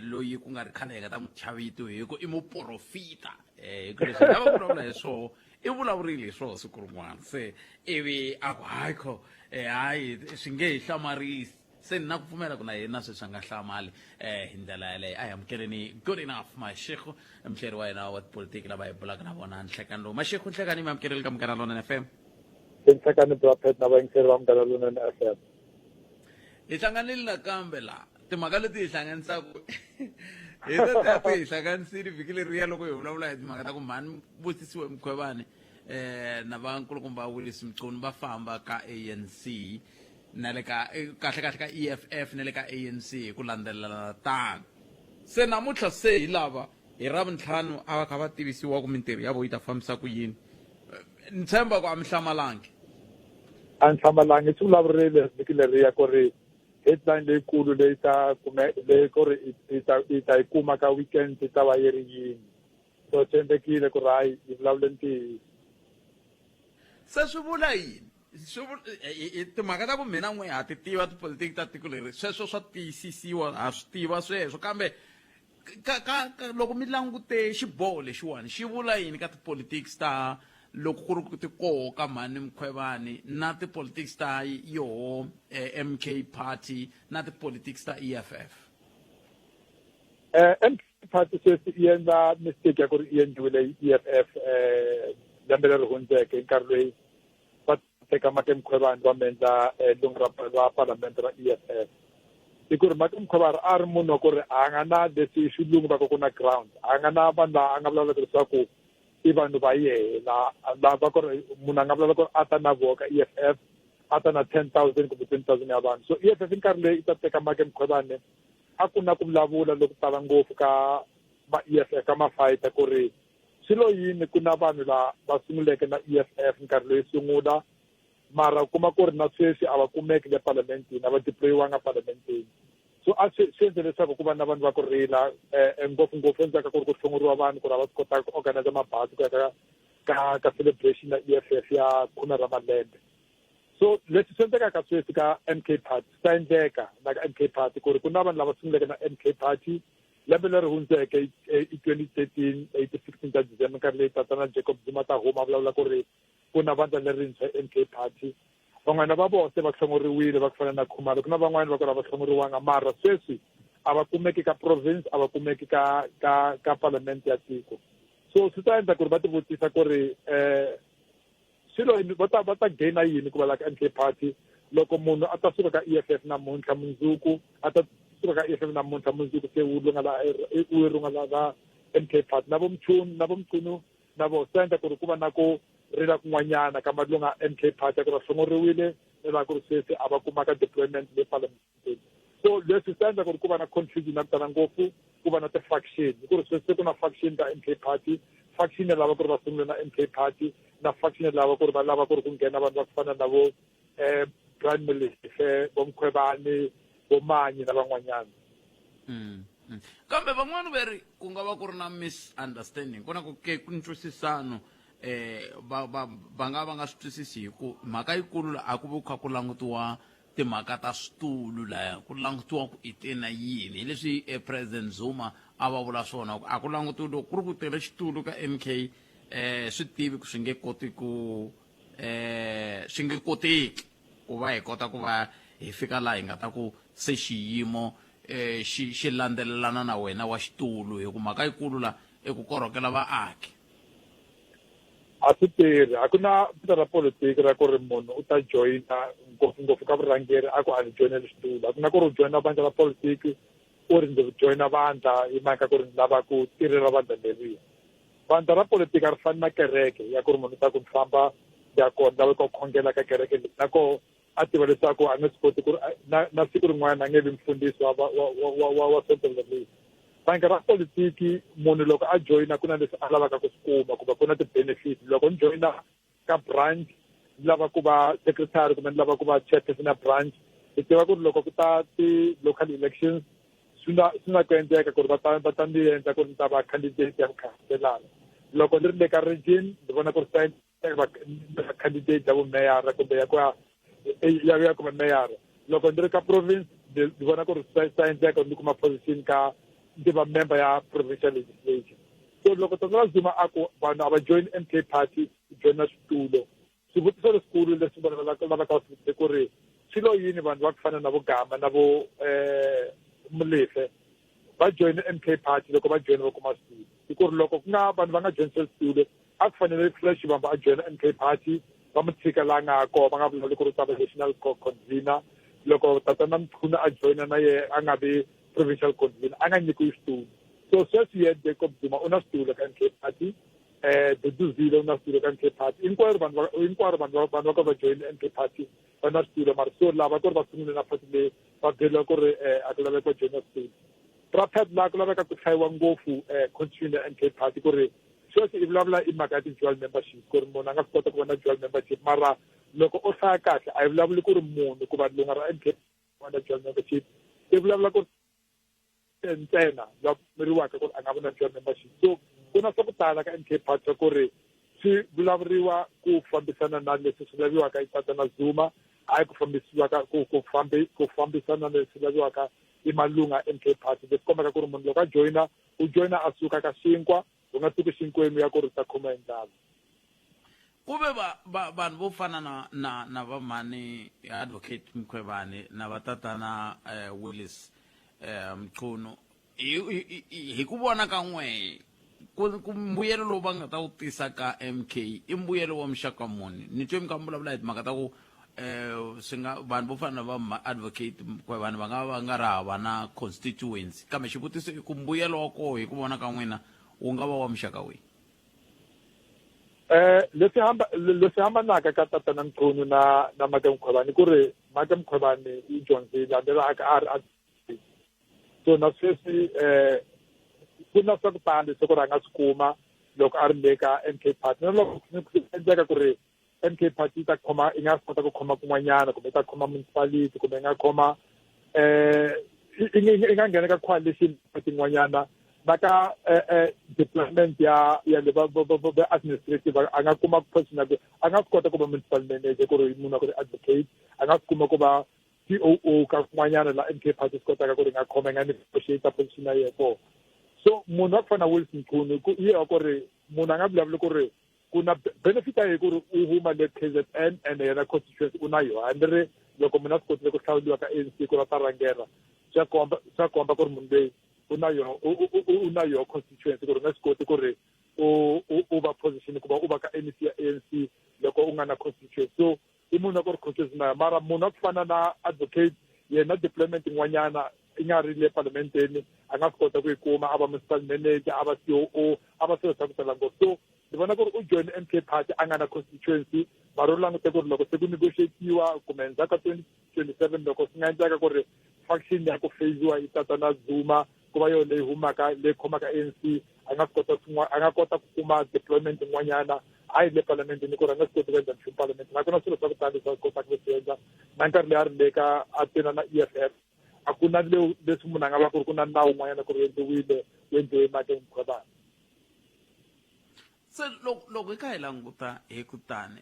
loyi ku nga ri khale hi nga ta n'wi thya vito hi ku i muprofita, hi ku leswi hi lava ku vulavula hi swoho i vulavurile hi swoho siku rin'wana, se ivi a ku hayi kho, hayi swi nge hi hlamarisi, se ni na ku pfumela ku na yena sweswi a nga hlamali hi ndlela yaleyo. A hi amukeleni Good Enough Mashego, muhleri wa hina wa tipolitiki lava hi bulaka na vona nhlekani lowu. Mashego, nhlekani mi amukeleli ka Munghana Lonene FM. Nhlekani Bra Pat na vayingiseri va Munghana Lonene FM. Hi hlanganile nakambe laha. Timhaka leti hi hlanganisaka hi tetiya ti hi hlanganisile vhiki leriya loko hi vulavula hi timhaka ta ku mhani Busisiwe Mkhwebane na va nkulukumba Willis Mchunu va famba ka ANC na le ka kahle kahle ka EFF na le ka ANC hi ku landzelelana tano. Se namuntlha se hi lava hi Ravuntlhanu a va kha va tivisiwa ku mintirho ya vo yi ta fambisa ku yini. Ni tshemba ku a mi hlamalangi. A ni hlamalangi swi vulavurile vhiki leriya ku ri headline leyikulu leyi ta kume leyi ku ri i ta i ta yi kuma ka weekend yi ta va yi ri yini. So swi endlekile ku ri hayi yi vulavule ntiyiso. Se swi vula yini? Swi timhaka ta ku mina n'we ha ti tiva tipolitiki ta tiko leri sweswo swa tiyisisiwa ha swi tiva sweswo kambe ka ka ka loko mi langute xiboho lexiwani xi vula yini ka tipolitics ta loko ku ri ku ti koho ka mhani Mkhwebane na tipolitics ta yoho MK party na tipolitics ta EFF? MK party sweswi yi endla mistake ya ku ri yi endliwile hi EFF lembe leri hundzeke hi nkarhi loyi va teka Make Mkhwebane va mi endla lungu ra palamende ra EFF. I ku ri Make Mkhwebane a ri munhu wa ku ri a nga na leswi xilungu va ku ku na ground, a nga na vanhu lava a nga vulavulaka leswaku i vanhu va yena lava ku ri munhu a nga vulavula ku ri a ta na voho ka EFF a ta na 10,000 kumbe 20,000 ya vanhu. So EFF i nkarhi leyi i ta teka Make Mkhwebane a ku na ku vulavula loku tala ngopfu ka ma EFF ka ma-fighter ku ri swi lo yini ku na vanhu la va sunguleke na EFF nkarhi loyi sungula mara u kuma ku ri na sweswi a va kumeki le palamenteni, a va deployiwanga palamenteni. So a swi swi endle leswaku ku va na vanhu va ku rila ngopfungopfu endzhaku ka ku ri ku hlongoriwa vanhu ku ri a va swi kotanga ku organize mabazi ku ya ka ka ka celebration ya EFF ya khume ra malembe. So leswi swi endlekaka sweswi ka MK Party swi ta endleka na ka MK Party ku ri ku na vanhu lava sunguleke na MK Party lembe leri hundzeke i 2013 hi ti 16 ta December nkarhi leyi tatana Jacob Zuma ta huma a vulavula ku ri ku na vandla lerintshwa MK Party. Van'wana va vona se va hlongoriwile va ku fana na Khumalo, ku na van'wana va ku ri a va hlongoriwanga mara sweswi a va kumeki ka province, a va kumeki ka ka ka parliament ya tiko. So swi ta endla ku ri va tivutisa ku ri swilo va ta va ta gaina yini ku va la ka MK Party loko munhu a ta suka ka EFF namuntlha mundzuku a ta suka ka EFF namuntlha mundzuku se wu lunga la wu runga la la MK Party na vo Mchunu na vo Mchunu na vo swi ta endla ku ri ku va na ku rila kun'wanyana ka malunga MK Party ya ku ri va hlongoriwile ni la ku ri sweswi a va kumaka deployment le parliamenteni. So leswi swi ta endla ku ri ku va na confusion ya ku tala ngopfu, ku va na ti-faction hi ku ri sweswi se ku na faction ta MK Party, faction ya lava ku ri va sungule na MK Party na faction ya lava ku ri va lava ku ri ku nghena vanhu va ku fana na vo Brian Molefe, vo Mkhwebane, vo Manyi na van'wanyana. Kambe van'wani va ri ku nga va ku ri na misunderstanding, ku na ku ke ku ntwisisano va va va nga va nga swi twisisi hi ku mhaka yikulu la a ku vi ku kha ku langutiwa timhaka ta switulu laya ku langutiwa ku i te na yini hi leswi President Zuma a va vula swona ku a ku langutiwi loko ku ri ku tele xitulu ka MK swi tivi ku swi nge koti ku swi nge koteki ku va hi kota ku va hi fika laha hi nga ta ku se xiyimo xi xi landzelelana na wena wa xitulu hi ku mhaka yikulu la i ku korhokela vaaki. A swi tirhi, a ku na vito ra politiki ra ku ri munhu u ta joyina ngopfungopfu ka vurhangeri a ku a ni joyineli xitulu. A ku na ku ri u joyina vandla ra politiki u ri ndzi joyina vandla hi mhaka ku ri ni lava ku tirhela vandla leriya. Vandla ra politiki a ri fani na kereke ya ku ri munhu u ta ku ni famba ni ya kona ni lava ku khongela ka kereke leyi na koho a tiva leswaku a nge swi koti ku ri na na siku rin'wana a nge vi mufundhisi wa wa wa wa wa wa sonto leri. Bangi ra politiki munhu loko a joyina ku na leswi a lavaka ku swi kuma kumbe ku na ti-benefit. Loko ni joyina ka branch ni lava ku va secretary kumbe ni lava ku va chairperson ya branch, ni tiva ku ri loko ku ta ti-local elections swi nga swi nga ku endleka ku ri va ta va ta ni endla ku ri ni ta va candidate ya vukhanselara. Loko ni ri le ka region ni vona ku ri swi ta va candidate ya vumeyara kumbe ya ku ya ya ya kuma meyara. Loko ni ri ka province ni vona ku ri swi ta endleka ni kuma position ka ndzi va member ya provincial legislature. So loko Tatana Zuma a ku vanhu a va join MK Party ku joyina switulo, swivutiso leswikulu leswi vona va lavaka swi vutisa ku ri swi lo yini vanhu va ku fana na vo Gama na vo Molefe va joyine MK Party loko va joyina va kuma switulo. Hi ku ri loko ku nga vanhu va nga joyinisa switulo a ku fanele Floyd Shivambu a joyina MK Party va n'wi tshika laha nga kona va nga vulavuli ku ri u ta va national convener. Loko tatana Mchunu a joyina na yehe a nga vi provincial convener, a nga nyikiwi xitulu. So sweswi ye Jacob Zuma u na xitulu ka MK Party, Duduzile u na xitulu ka MK Party. Hinkwaro vanhu va hinkwaro vanhu va vanhu va ka va joyine MK Party va na xitulu, mara so lava ku ri va sungule na party leyi va byeriwa ku ri a ku laveki va joyina xitulu. Praphet laha ku laveka ku hlayiwa ngopfu constitution ya MK Party ku ri sweswi i vulavula i mhaka ya ti-dual membership, ku ri munhu a nga swi kota ku va na dual membership, mara loko u hlaya kahle a yi vulavuli ku ri munhu ku va lunga ra MK va na dual membership, i vulavula ku ri ntsena la pfumeriwaka ku ri a nga va na dual membership. So ku na swa ku tala ka MK Party swa ku ri swi vulavuriwa ku fambisana na leswi swi laviwaka i tatana Zuma, hayi ku fambisiwa ka ku ku fambi ku fambisana na leswi laviwaka i malunga MK Party. Leswi kombaka ku ri munhu loko a joyina u joyina a suka ka xinkwa, u nga suki xinkwenu ya ku ri ta khoma hi ndlala. Ku ve va va vanhu vo fana na na na va mhani Advocate Mkhwebane na va tatana Willis Mchunu, hi hi ku vona ka n'we ku ku mbuyelo lowu va nga ta wu tisa ka MK i mbuyelo wa muxaka muni? Ni twe mi kha mi vulavula hi timhaka ta ku swi nga vanhu vo fana na va Advocate Mkhwebane va nga va nga ri hava na constituency, kambe xivutiso i ku mbuyelo wa koho hi ku vona ka n'wina wu nga va wa muxaka wihi? Leswi hamba leswi hambanaka ka tatana Mchunu na na Make Mkhwebane ku ri Make Mkhwebane i dyondzile hambi a a ri a so na sweswi ku na swa ku tala leswi ku ri a nga swi kuma loko a ri le ka MK Party, na loko swi endleka ku ri MK Party yi ta khoma, yi nga swi kota ku khoma kun'wanyana, kumbe yi ta khoma municipality, kumbe yi nga khoma yi nga nghena ka coalition tin'wanyana na ka deployment ya ya le va va administrative, a nga kuma position ya ku a nga swi kota ku va municipal manager, ku ri munhu a ku ri advocate a nga swi kuma ku va COO ka kun'wanyana la MK Party swi kotaka ku ri nga khoma, nga negotiate position ya yena kona. So munhu wa ku fana na Wilson Mchunu ku ye ku ri munhu a nga vulavuli ku ri ku na benefit ya ye ku ri u huma le KZN and yena constituency u na yona, hambi ri loko munhu a swi kotile ku hlawuriwa ka ANC ku va ta rhangela, swa komba swa komba ku ri munhu loyi u na yona u na yona constituency, ku ri nga swi koti ku ri u u va position ku va u va ka MEC ya ANC loko u nga na constituency. So i munhu wa ku ri constituency na mara munhu wa ku fana na advocate yena deployment yin'wanyana i nga ri le palamenteni a nga swi kota ku yi kuma, a va municipal manager, a va COO, a va swilo swa ku tala ngopfu. So ni vona ku ri u join MK Party a nga na constituency, mara u langute ku ri loko se ku negotiatiwa kumbe endzhaku ka 2027 loko swi nga endleka ku ri faction ya ku feziwa yi tatana Zuma ku va yona leyi humaka leyi khomaka ANC, a nga swi kota swin'wana, a nga kota ku kuma deployment yin'wanyana, hayi le palamenteni, ku ri a nga swi koti ku endla nchumu palamende, na ku na swilo swa ku tala leswi a kotaka ku swi endla. Na nkarhi leyi a ri le ka a tirha na EFF, a ku na leswi munhu a nga va ku ri ku na nawu wun'wanyana ku ri endliwile wu endliwe Make Mkhwebane. Se loko loko hi kha hi languta hi kutani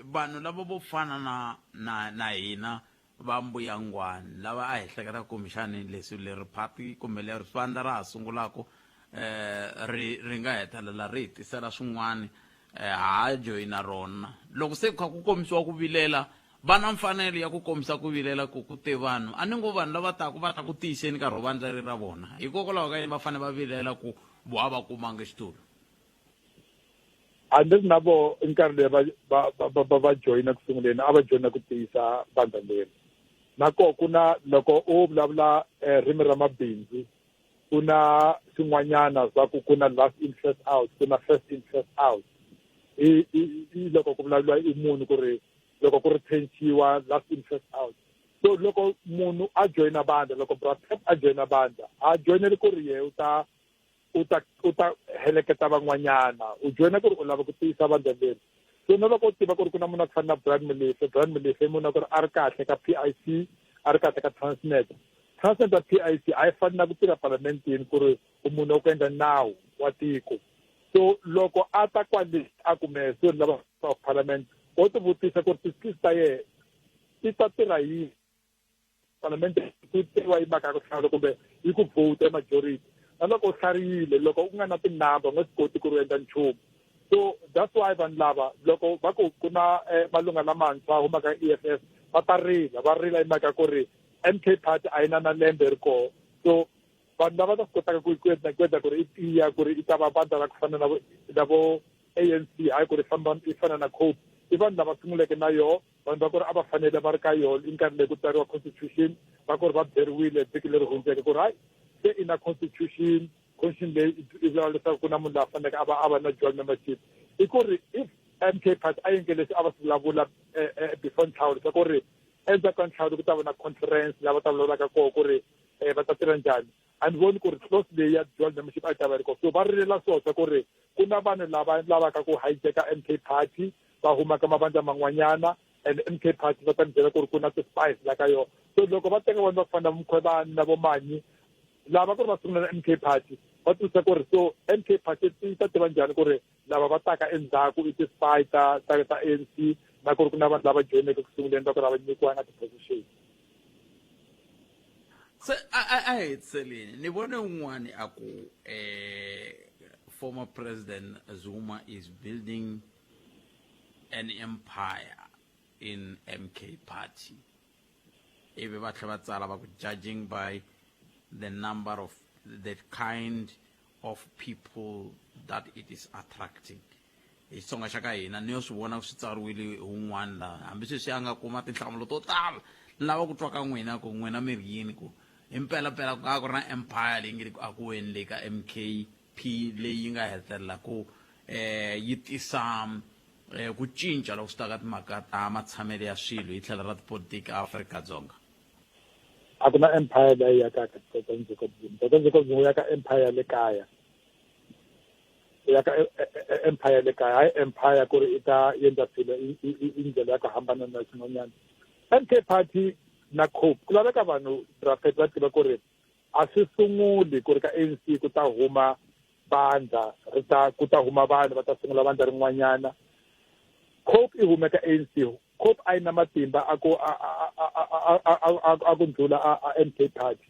vanhu lava vo fana na na na hina va mbuyangwani lava a hi hleketa kumbexani leswi leri party kumbe leri vandla ra ha sungulaka ri ri nga hetelela ri hi tisela swin'wana ha joyina rona, loko se kha ku kombisiwa ku vilela, va na mfanelo ya ku kombisa ku vilela ku ku te vanhu a ni ngo vanhu lava taku va ta ku tiyiseni ka ro vandla ri ra vona, hikokwalaho ka yini va fanele va vilela ku vo a va kumanga xitulu? A ni ri na vo nkarhi leyi va va va va va joyina ku sunguleni, a va joyina ku tiyisa vandla leri. Na koho ku na loko u vulavula ririmi ra mabindzu, ku na swin'wanyana swa ku ku na last in first out, ku na first in first out. I i loko ku vulavuriwa i munhu ku ri loko ku retrenchiwa last in first out. So loko munhu a joyina vandla, loko Bra Pep a joyina vandla, a joyineli ku ri ye u ta u ta u ta heleketa van'wanyana, u joyina ku ri u lava ku tiyisa vandla leri. So na loko u tiva ku ri ku na munhu a ku fana na Brian Molefe, Brian Molefe i munhu a ku ri a ri kahle ka PIC, a ri kahle ka Transnet. Transnet na PIC a yi fani na ku tirha palamenteni ku ri u munhu wa ku endla nawu wa tiko. So loko a ta kwale a ku mehe so ni lava of parliament, wo ti vutisa ku ri ti-skills ta yena ti ta tirha yini parliament, ku tirhiwa yi mhaka ya ku hlawula kumbe yi ku vote majority. Na loko u hlariyile, loko u nga na tinamba u nga swi koti ku ri u endla nchumu. So that's why vanhu lava loko va ku ku na malunga lamantshwa humaka EFF va ta rila, va rila hi mhaka ku ri MK Party a yi na na lembe ri koho. So vanhu lava ta swi kotaka ku ku endla ku endla ku ri i tiya ku ri i ta va vandla ra ku fana na vo na vo ANC, hayi ku ri famba i fana na Cope, i vanhu lava sunguleke na yoho. Vanhu va ku ri a va fanele va ri ka yona i nkarhi leyi ku tsariwa constitution, va ku ri va byeriwile vhiki leri hundzeke ku ri hayi, se i na constitution. Constitution leyi i vulavula leswaku ku na munhu loyi a faneleke a va na dual membership. I ku ri if MK Party a endle leswi a va swi vulavula before nhlawulo, swa ku ri endzhaku ka nhlawulo ku ta va na conference laha va ta vulavulaka koho ku ri va ta tirha njhani, a ni voni ku ri clause leyi ya dual membership a yi ta va ri kona. So va rilela swona swa ku ri ku na vanhu lava lavaka ku hijacka MK Party, va huma ka mavandla man'wanyana, and MK Party va ta mi byela ku ri ku na ti-spice la ka yona. So loko va teka vanhu va ku fana na Mkhwebane na Vomanyi lava ku ri va sungula na MK Party, va twisisa ku ri so MK Party yi ta tiva njhani ku ri lava va taka endzhaku i ti-spy ta ANC, na ku ri ku na vanhu lava joyineke ku sunguleni va ku ri a va nyikiwanga ti-position. Se a hetiseleni, ni vone un'wani a ku former President Zuma is building an empire in MK Party, ivi va tlhela va tsala va ku judging by the number of the kind of people that it is attracting. Hi Xitsonga xa ka hina, ni yo swi vona swi tsariwile hi un'wana laha, hambi sweswi a nga kuma tinhlamulo to tala. Ni lava ku twa ka n'wina ku n'wina mi ri yini, ku hi mpelampela ku nga ku ri na empire leyi nge le ku akiweni leyi ka MKP leyi yi nga hetelela ku yi tisa ku cinca loko swi ta ka timhaka ta matshamelo ya swilo hi tlhelo ra tipolitiki Afrika-Dzonga? A ku na empire leyi yakaka Tata Jacob Zuma. Tata Jacob Zuma u yaka empire ya le kaya, u yaka empire ya le kaya, hayi empire ku ri i ta endla swilo i ndlela ya ku hambana na xin'wanyana. MK Party na COPE, ku laveka vanhu Rafet va tiva ku ri a swi sunguli ku ri ka ANC ku ta huma vandla, ri ta ku ta huma vanhu va ta sungula vandla rin'wanyana. COPE i hume ka ANC. COPE a yi na matimba a ku a ku ndlula a MK Party.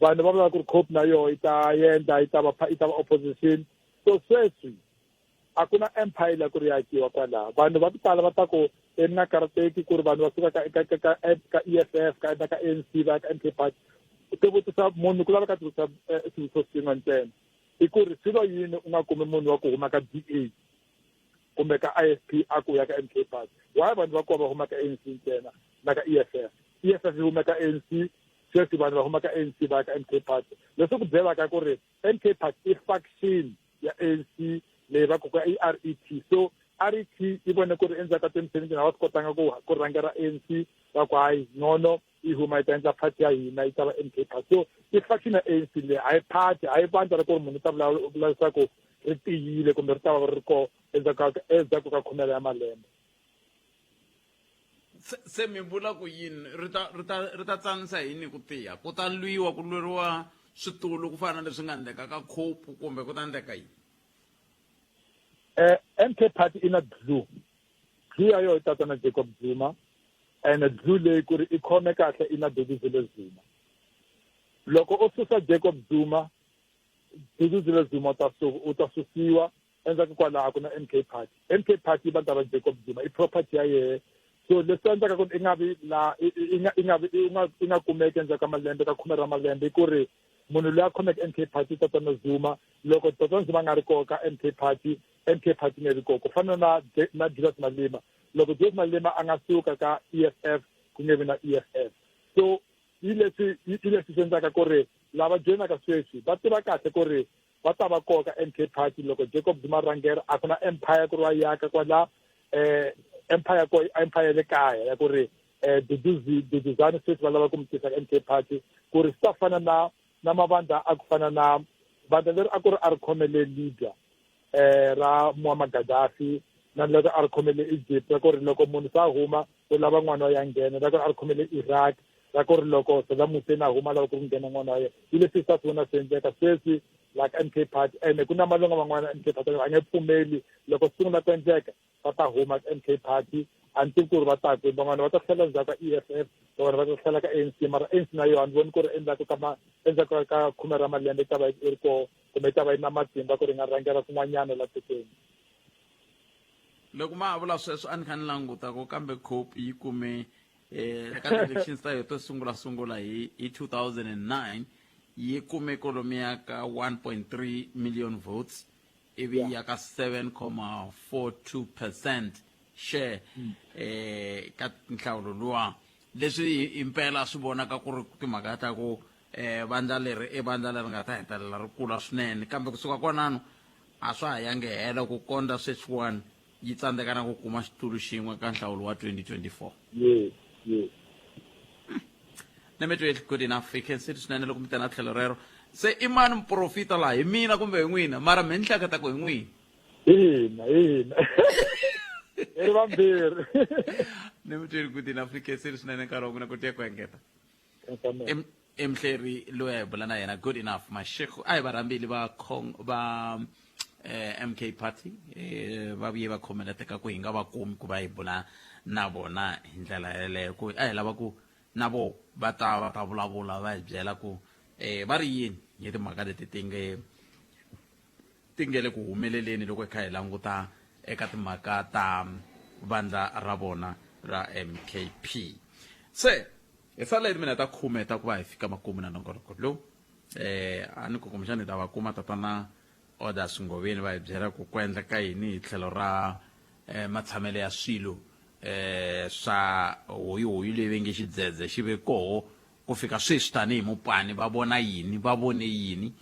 Vanhu va vula ku ri COPE na yoho yi ta endla yi ta va opposition. So sweswi a ku na empire la ku ri akiwa kwalaho. Vanhu va ku tala va ta ku e ni nga karhateki ku ri vanhu va suka ka EFF ka na ka ANC va ya ka MK Party. Ti vutisa munhu ku laveka tivutisa xivutiso xin'we ntsena, i ku ri swilo yini u nga kumi munhu wa ku huma ka DA kumbe ka IFP a ku ya ka MK Party? Why vanhu va kona va huma ka ANC ntsena na ka EFF? EFF yi huma ka ANC, sweswi vanhu va huma ka ANC va ya ka MK Party. Leswi ku byelaka ku ri MK Party i faction ya ANC leyi va ku ka i RET. So RET yi vone ku ri endzhaku ka 2017 a va swi kotanga ku rhangela ANC, va ku hayi, ngcono yi huma yi ta endla party ya hina, yi ta va MK Party. So i faction ya ANC leyi, a yi party, a yi vandla ra ku ri munhu u ta vulavula leswaku ri tiyile kumbe ri ta va ri koho endzhaku ka khumela ya malembe. Se mi vula ku yini, ri ta tsanisa yini ku tiya? Ku ta lwiwa, ku lweriwa switulu ku fana na leswi nga endleka ka COPE, kumbe ku ta endleka yini? MK Party i na glue. Glue ya yona i tatana Jacob Zuma, and glue leyi ku ri i khome kahle i na Duduzile Zuma. Loko u susa Jacob Zuma, Duduzile Zuma u ta susiwa. Endzhaku kwalaho a ku na MK Party. MK Party i vandla ra Jacob Zuma, i property ya yehe. So leswi endlaka ku i nga vi la i nga vi i nga kumeki endzhaku ka malembe ka khume ra malembe, i ku ri munhu loyi a khomeke MK Party, tatana Zuma, loko tatana Zuma a nga ri koho ka MK Party, MK Party nge vi koho. Ku fana na Julius Malema, loko Julius Malema a nga suka ka EFF, ku nge vi na EFF. So yi leswi swi endlaka ku ri lava joyinaka sweswi va tiva kahle ku ri va ta va koho ka MK Party loko Jacob Zuma rhangela. A ku na empire ku ri wa yaka kwala empire ko empire ya le kaya ya ku ri Duduzane sweswi va lava ku mi tisa ka MK Party ku ri swi ta fana na mavandla a ku fana na vandla leri a ku ri a ri khomele Libya ra Muammar Gaddafi, na loko a ri khomele Egypt, ra ku ri loko munhu se a huma u lava n'wana wa ya nghena, ra ku ri a ri khomele Iraq, ra ku ri loko Saddam Hussein a huma lava ku ri nghena n'wana wa yena. Hi leswi swi ta swi vona swi endleka sweswi like MK Party, ene ku na malunga man'wana MK Party a nge pfumeli. Loko swi sungula ku endleka, va ta huma MK Party. A ni tivi ku ri va ta kwihi. Van'wana va ta tlhela ndzhaku ka EFF, van'wana va ta tlhela ka ANC, mara ANC na yona ni voni ku ri endzhaku ka khume ra malembe yi ta va yi ri koho kumbe yi ta va yi na matimba ku ri nga rhangela kun'wanyana la tikweni. Loko ma ha vula sweswo, a ni kha ni languta ku kambe COPE yi kume ka ti-elections ta yo to sungula sungula hi 2009 yi kume kolomiya ka 1.3 million votes, ivi ya ka 7.42%. share ka nhlawulo luwa leswi impela swi vonaka ku ri timhaka ta ku vandla leri i vandla leri nga ta hetelela ri kula swinene kambe kusuka kwanano a swa ha yangi helo ku kondza sweswiwani yi tsandzeka na ku kuma xitulu xin'we ka nhlawulo wa 2024. Yes, yes. Nemetweli good enough hi khensile swinene loko mi ta na tlhelo rero se i mani muprofita laha hi mina kumbe hi n'wina mara mi ni hleketa ku hi n'wina. Hina, hina. Hi ri vambirhi. Nemetweli good enough hi khensile swinene nkarhi wa n'wina ku tiya ku engeta. I muhleri loyi a hi bula na yena good enough mashego a hi va rhambile va khong va MK party va vuye va khomeleteka ku hi nga va kumi ku va hi bula na vona hi ndlela yeleyo ku a hi lava ku na vo va ta va ta vulavula va hi byela ku va ri yini hi timhaka leti ti nge ti nge le ku humeleleni loko hi kha hi languta eka timhaka ta vandla ra vona ra MKP se hi sale hi timinete ta khume ta ku va hi fika makumu na nongonoko lowu a ni ku kumbexana hi ta va kuma tatana Orders Ngoveni va hi byela ku ku endleka yini hi tlhelo ra matshamelo ya swilo swa hoyihoyi leyi ve nge xidzedze xi ve koho ku fika sweswi tanihi mupani va vona yini va vone yini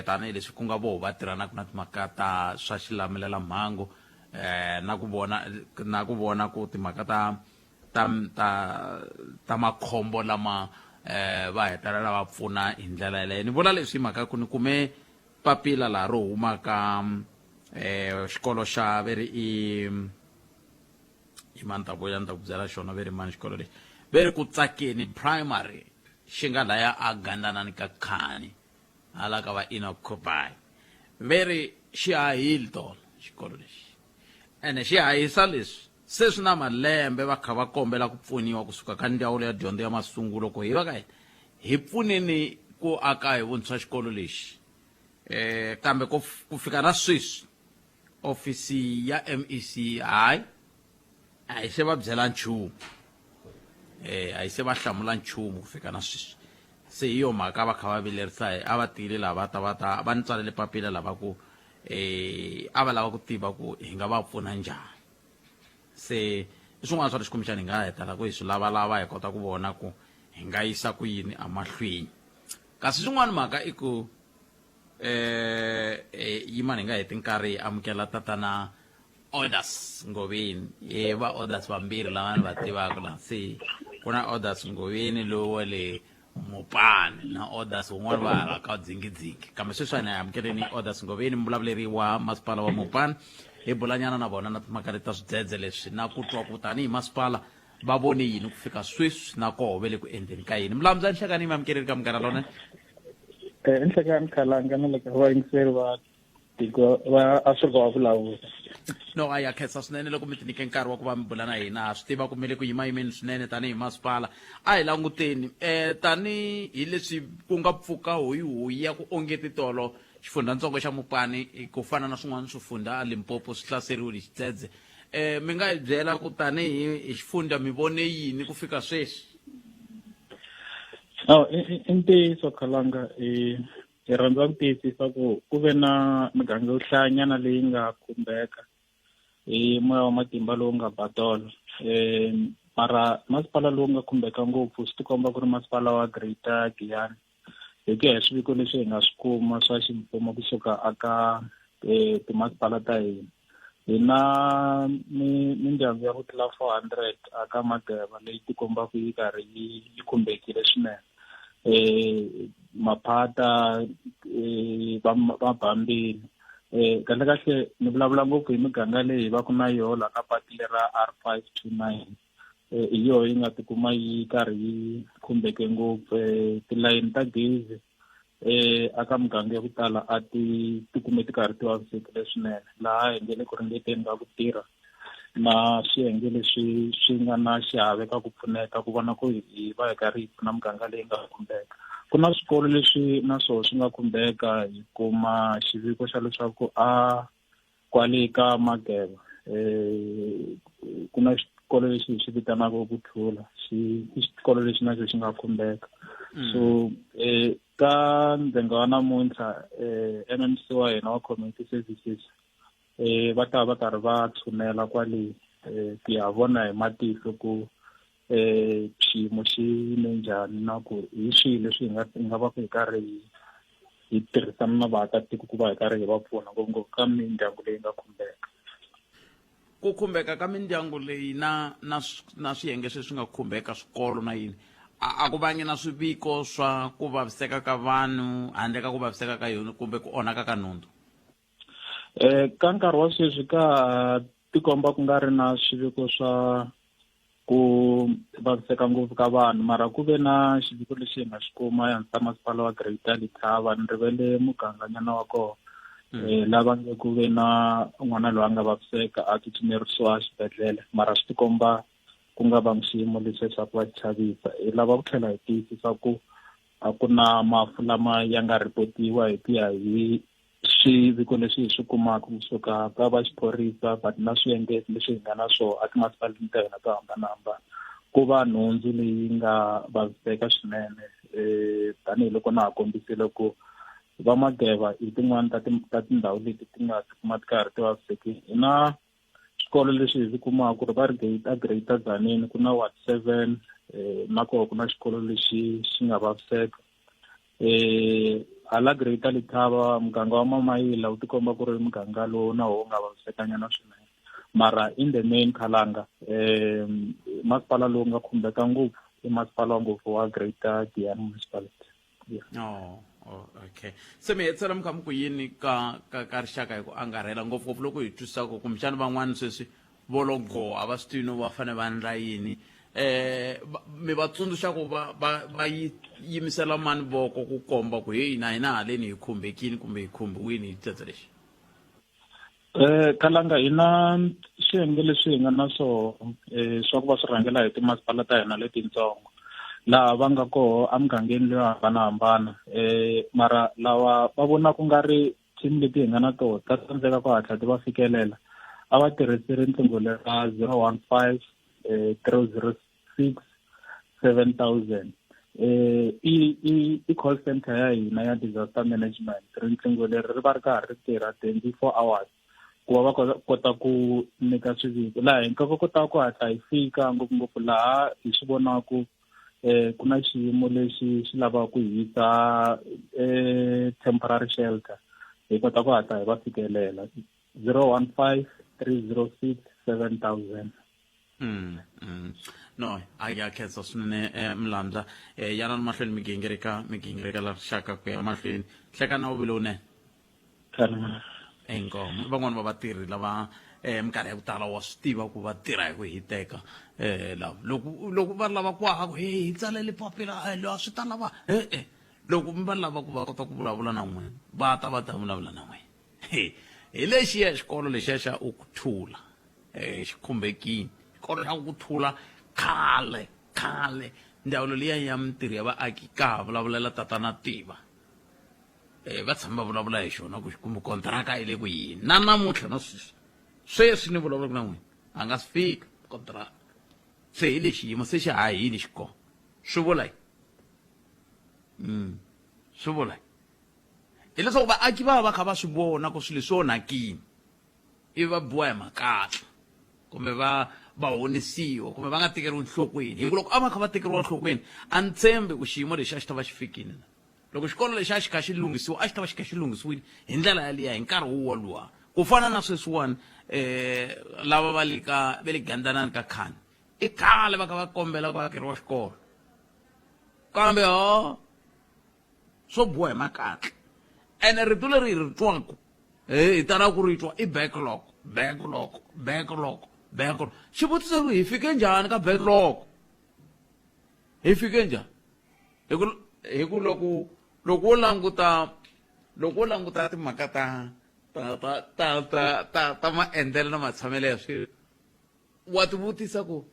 tanihileswi ku nga voho va tirhanaka na timhaka ta swa xilamulelamhangu na ku vona na ku vona ku timhaka ta ta ta ta makhombo lama va hetelela va pfuna hi ndlela yeleyo ni vula leswi hi mhaka ku ni kume papila laha ro huma ka xikolo xa ve ri i i mani ta vuya ni ta ku byela xona ve ri mani xikolo lexi ve ri ku tsakeni primary xi nga laya a gandanani ka khani hala ka va Enoch Khubai ve ri xi hahile tolo xikolo lexi ene xi hahisa leswi se swi na malembe va kha va kombela ku pfuniwa kusuka ka ndzawulo ya dyondzo ya masungulo ku hi va ka hina hi pfuneni ku aka hi vuntshwa xikolo lexi kambe ku fika na sweswi ofisi ya MEC hayi a hi se va byela nchumu a hi se va hlamula nchumu ku fika na sweswi se hi yo mhaka va kha va vilerisa hi a va tile laha va ta va ta va ni tsalele papila lava ku a va lava ku tiva ku hi nga va pfuna njhani se i swin'wana swa leswi kumbexana hi nga hetela ku hi swi lavalava hi kota ku vona ku hi nga yisa ku yini emahlweni kasi swin'wana mhaka i ku yimani hi nga heti nkarhi hi amukela tatana Orders Ngoveni e va Orders vambirhi lava ni va tivaka laha se ku na Orders Ngoveni lowu wa le Mopani na Orders wun'wana va hala ka dzingidzingi kambe sweswi a ni amukeleni Orders Ngoveni muvulavuleri wa masipala wa Mopani hi bulanyana na vona na timhaka leti ta swidzedze leswi na ku twa ku tanihi masipala va vone yini ku fika sweswi na koho ve le ku endleni ka yini mulamu bya nhlekani mi amukeleni ka munghana lona. Nhlekani Khalanga na le ka vayingiseri va tiko va Afrika wa vulavula. No a ya khensa swinene loko mi tinyike nkarhi wa ku va mi bula na hina ha swi tiva ku mi le ku yimayimeni swinene tanihi masipala a hi languteni tanihi leswi ku nga pfuka hoyihoyi ya ku onge titolo xifundzhantsongo xa Mopani ku fana na swin'wana swifundza a Limpopo swi hlaseriwile hi xidzedze mi nga hi byela ku tanihi hi xifundza mi vone yini ku fika sweswi? No, i ntiyiso Khalanga hi rhandza ku tiyisisa ku ku ve na miganga yo hlayanyana leyi nga khumbeka hi moya wa matimba lowu nga ba tolo. Mara masipala lowu nga khumbeka ngopfu swi tikomba ku ri masipala wa Greater Giyani hi ku ya hi swiviko leswi hi nga swi kuma swa ximfumo kusuka aka timasipala ta hina. Hi na mindyangu ya ku tlula 400 aka Mageba leyi tikombaka yi karhi yi khumbekile swinene. Maphata va Bambini. Kahle kahle ni vulavula ngopfu hi miganga leyi hi va ku na yona laha ka patu lera R529. Hi yoho yi nga tikuma yi karhi yi khumbeke ngopfu. Tilayini ta gezi aka muganga ya ku tala a ti tikume ti karhi ti vavisekile swinene laha hi nge le ku ringeteni ka ku tirha na swiyenge leswi swi nga na xiave ka ku pfuneta ku vona ku hi va hi karhi hi pfuna muganga leyi nga khumbeka. Ku na swikolo leswi na swona swi nga khumbeka hi kuma xiviko xa leswaku a kwale ka Mageba ku na xikolo lexi hi xi vitanaka ku Thula xi i xikolo lexi na xo xi nga khumbeka. So ka ndzhenga wa namuntlha MMC wa hina wa community services va ta va karhi va tshunela kwale um ku ya vona hi matihlo ku um xiyimo xi yime njhani na ku hi swihi leswi hi nga hi nga va ku hi karhi hi hi tirhisana na vaakatiko ku va hi karhi hi va pfuna ngopfungopfu ka mindyangu leyi nga khumbeka. Ku khumbeka ka mindyangu leyi na na na swiyenge sweswi nga khumbeka swikolo na yini a ku vangi na swiviko swa ku vaviseka ka vanhu handle ka ku vaviseka ka yona kumbe ku onhaka ka nhundzu? Eh ka nkarhi wa sweswi ka tikomba ku nga ri na swiviko swa ku vaviseka ngopfu ka vanhu mara ku ve na xiviko lexi hi nga xi kuma ehansi ka masipala wa Greater Letaba ni rivele muganganyana wa kona lava nge ku ve na n'wana loyi a nga vaviseka a tsutsumerisiwa xibedhlele mara swi tikomba ku nga vangi xiyimo lexi xa ku va chavisa hi lava ku tlhela hi tiyisisa ku a ku na mafu lama ya nga ripotiwa hi ku ya hi swiviko leswi hi swi kumaka kusuka ka va xiphorisa but na swiyenge leswi hi nga na swona a timasipaleni ta hina to hambanahambana ku va nhundzu leyi nga vaviseka swinene um tanihiloko na ha kombisile ku va Mageva hi tin'wani ta ta tindhawu leti ti nga tikuma ti karhi ti vavisekile hi na swikolo leswi hi swi kumaka ku ri va ri a Greater Tzaneen ku na ward 7 na koho ku na xikolo lexi xi nga vaviseka eh hala Greater Letaba muganga wa Mamayila wu tikomba ku ri muganga lowu na woho nga vavisekanyana swinene mara in the main Khalanga masipala lowu nga khumbeka ngopfu i masipala wa ngopfu wa Greater Giyani Municipality. Yeah. Oh, oh, okay se mi hetisela mi kha mi ku yini ka ka ka rixaka hi ku angarhela ngopfungopfu loko hi twisisa ku kumbexana van'wana sweswi vo lo go a va swi tivi no va fanele va endla yini eh mi va tsundzuxa ku va va va yi yimisela mani voko ku komba ku heyi na hina haleni hi khumbekini kumbe hi khumbiwini hi xitsetse lexi. Kalanga hi na swiyenge leswi hi nga na swona swa ku va swi rhangela hi timasipala ta hina letitsongo laha va nga koho emugangeni leyo hambanahambana mara lava va vonaka ku nga ri team leti hi nga na tona ta tsandzeka ku hatla ti va fikelela a va tirhisi riqingho lera 015 306 7000 i i i call center ya hina ya disaster management riqingho leri ri va ri karhi ri tirha 24 hours ku va va kota ku nyika swiviko laha hi nga kotaka ku hatla hi fika ngopfungopfu laha hi swi vonaka ku na xiyimo lexi xi lavaka ku hisa temporary shelter hi kota ku hatla hi va fikelela 015 306 7000. No a ya khensa swinene mlandla yanani mahlweni migingirika migingirika la rixaka ku ya mahlweni hlekana wu vile wunene. Inkomu van'wani va vatirhi lava minkarhi ya ku tala wa swi tiva ku va tirha hi ku hiteka lava loko loko va lava ku aha ku he hi tsalele papila lowa swi ta lava e-e loko mi va lava ku va kota ku vulavula na n'wina va ta va ta vulavula na n'wina hi lexiya xikolo lexiya xa Ukuthula xi khumbekile xikolo xa Ukuthula khale khale ndzawulo liya ya mintirho ya vaaki ka ha vulavulela tatana Tiva. Va tshame va vulavula hi xona ku kumbe kontraka yi le ku yini na namuntlha na sweswi sweswi ni vulavulaka na n'wina a nga si fika kontraka se hi lexi xiyimo se xi hahile xikona swi vula yi swi vula hileswaku vaaki va va kha va swi vona ku swilo leswi onhakile ivi va biwa hi makatla kumbe va va honisiwa kumbe va nga tekeriwi enhlokweni hi ku loko a va kha va tekeriwa enhlokweni a ni tshembi ku xiyimo lexi a xi ta va xi fikile na Loko xikolo lexi a xi kha xi lunghisiwa, a xi ta va xi kha xi lunghisiwile hi ndlela yaliya hi nkarhi wo woluwa. Ku fana na sweswiwani, lava va le ka va le Gandanani ka Khani, i khale va kha va kombela ku akeriwa xikolo. Kambe ho swo biwa hi makatla. Ene rito leri hi ri twaka, hi talaka ku ri twa i backlog, backlog, backlog, backlog. Xivutiso ku hi fike njhani ka backlog? Hi fike njhani? Hi ku hi ku loko loko wo languta loko wo languta timhaka ta ta ta ta ta ta ta maendlelo na matshamelo ya swilo wa tivutisa ku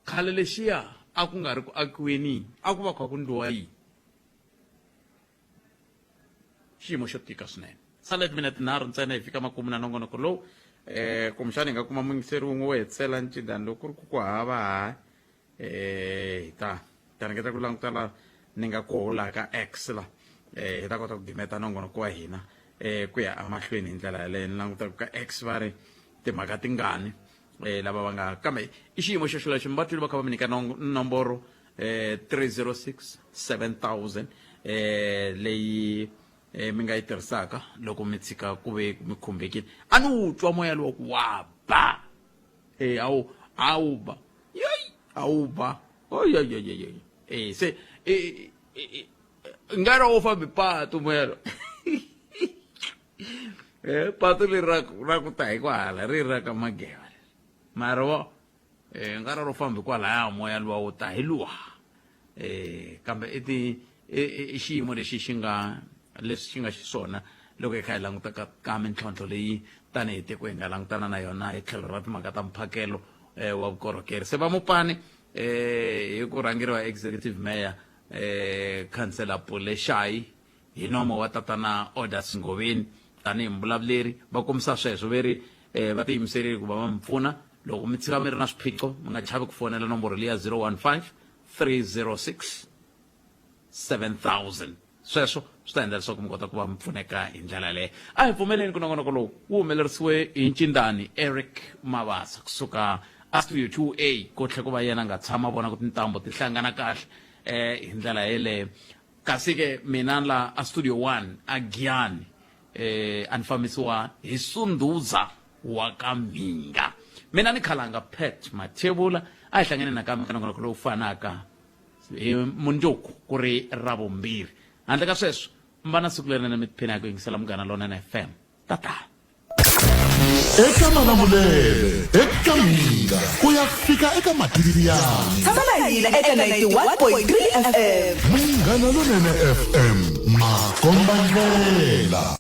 khale lexiya a ku nga ri ku akiweni a ku va kha ku ndliwa yini xiyimo xo tika swinene sale timinete tinharhu ntsena hi fika makumu na nongonoko lowu kumbexana hi nga kuma muyingiseri wun'we wo hetisela ncindani loko ku ri ku ku hava ha hi ta ta ringeta ku languta la ni nga koho laha ka X la hi ta kota ku gimeta nongonoko wa hina ku ya emahlweni hi ndlela yaleyo ni languta ka X va ri timhaka tingani eh, lava va nga kambe i xiyimo xo xolexo mi va twile va kha va mi nyika nomboro eh, 306 7000 eh, leyi eh, mi nga yi tirhisaka loko mi tshika ku ve mi khumbekile a ni wu twa moya lowa ku wa ba eh, awu awu ba yoyi awu ba oyoyoyoyo eh, se eh, eh, eh, nga ri wo fambi patu moya lowu eh patu leri ra ra ku ta hi kwahala ri ra ka mageva leri mara wo eh nga ro fambi kwalaya moya luwa wo ta hi luwa eh kambe i ti i xiyimo lexi xi nga leswi xi nga xiswona loko hi kha hi languta ka, ka mintlhontlho leyi tanihi tiko hi nga langutana na yona hi tlhelo ra timhaka ta mphakelo eh, wa vukorhokeri se va mupani eh, hi ku rhangeriwa executive mayor eh, khansela Pule Shayi hi nomo wa tatana Orders Ngoveni tanihi muvulavuleri va kombisa sweswo ve ri eh, va tiyimiserile ku va va mi pfuna loko mi tshika mi ri na swiphiqo mi nga chavi ku fonela nomboro liya 015 306 7000 sweswo swi ta endla leswaku mi kota ku va mi pfuneka hi ndlela leyo a hi pfumeleni ku nongonoko lowu wu humelerisiwe hi ncindani Eric Mabasa kusuka a studio 2A ko tlhe ku va yena nga tshama vona ku tintambo ti hlangana kahle eh hi ndlela yeleyo kasi ke mina la a studio 1 a Giyani eh a ni fambisiwa hi Sunduza wa ka Mhinga mina ni khalanga Pat Mathebula a hi hlangane nakambe ka nongonoko lowu fanaka hi mundzuku ku ri Ravumbirhi handle ka sweswo mi va na siku lerinene mi tiphina hi ku yingisela Munghana Lonene FM tatana eka malamulele eka mhinga ku ya fika eka matiriyani Tshama na hina eka 91.3 FM. Munghana Lonene FM makombandlela.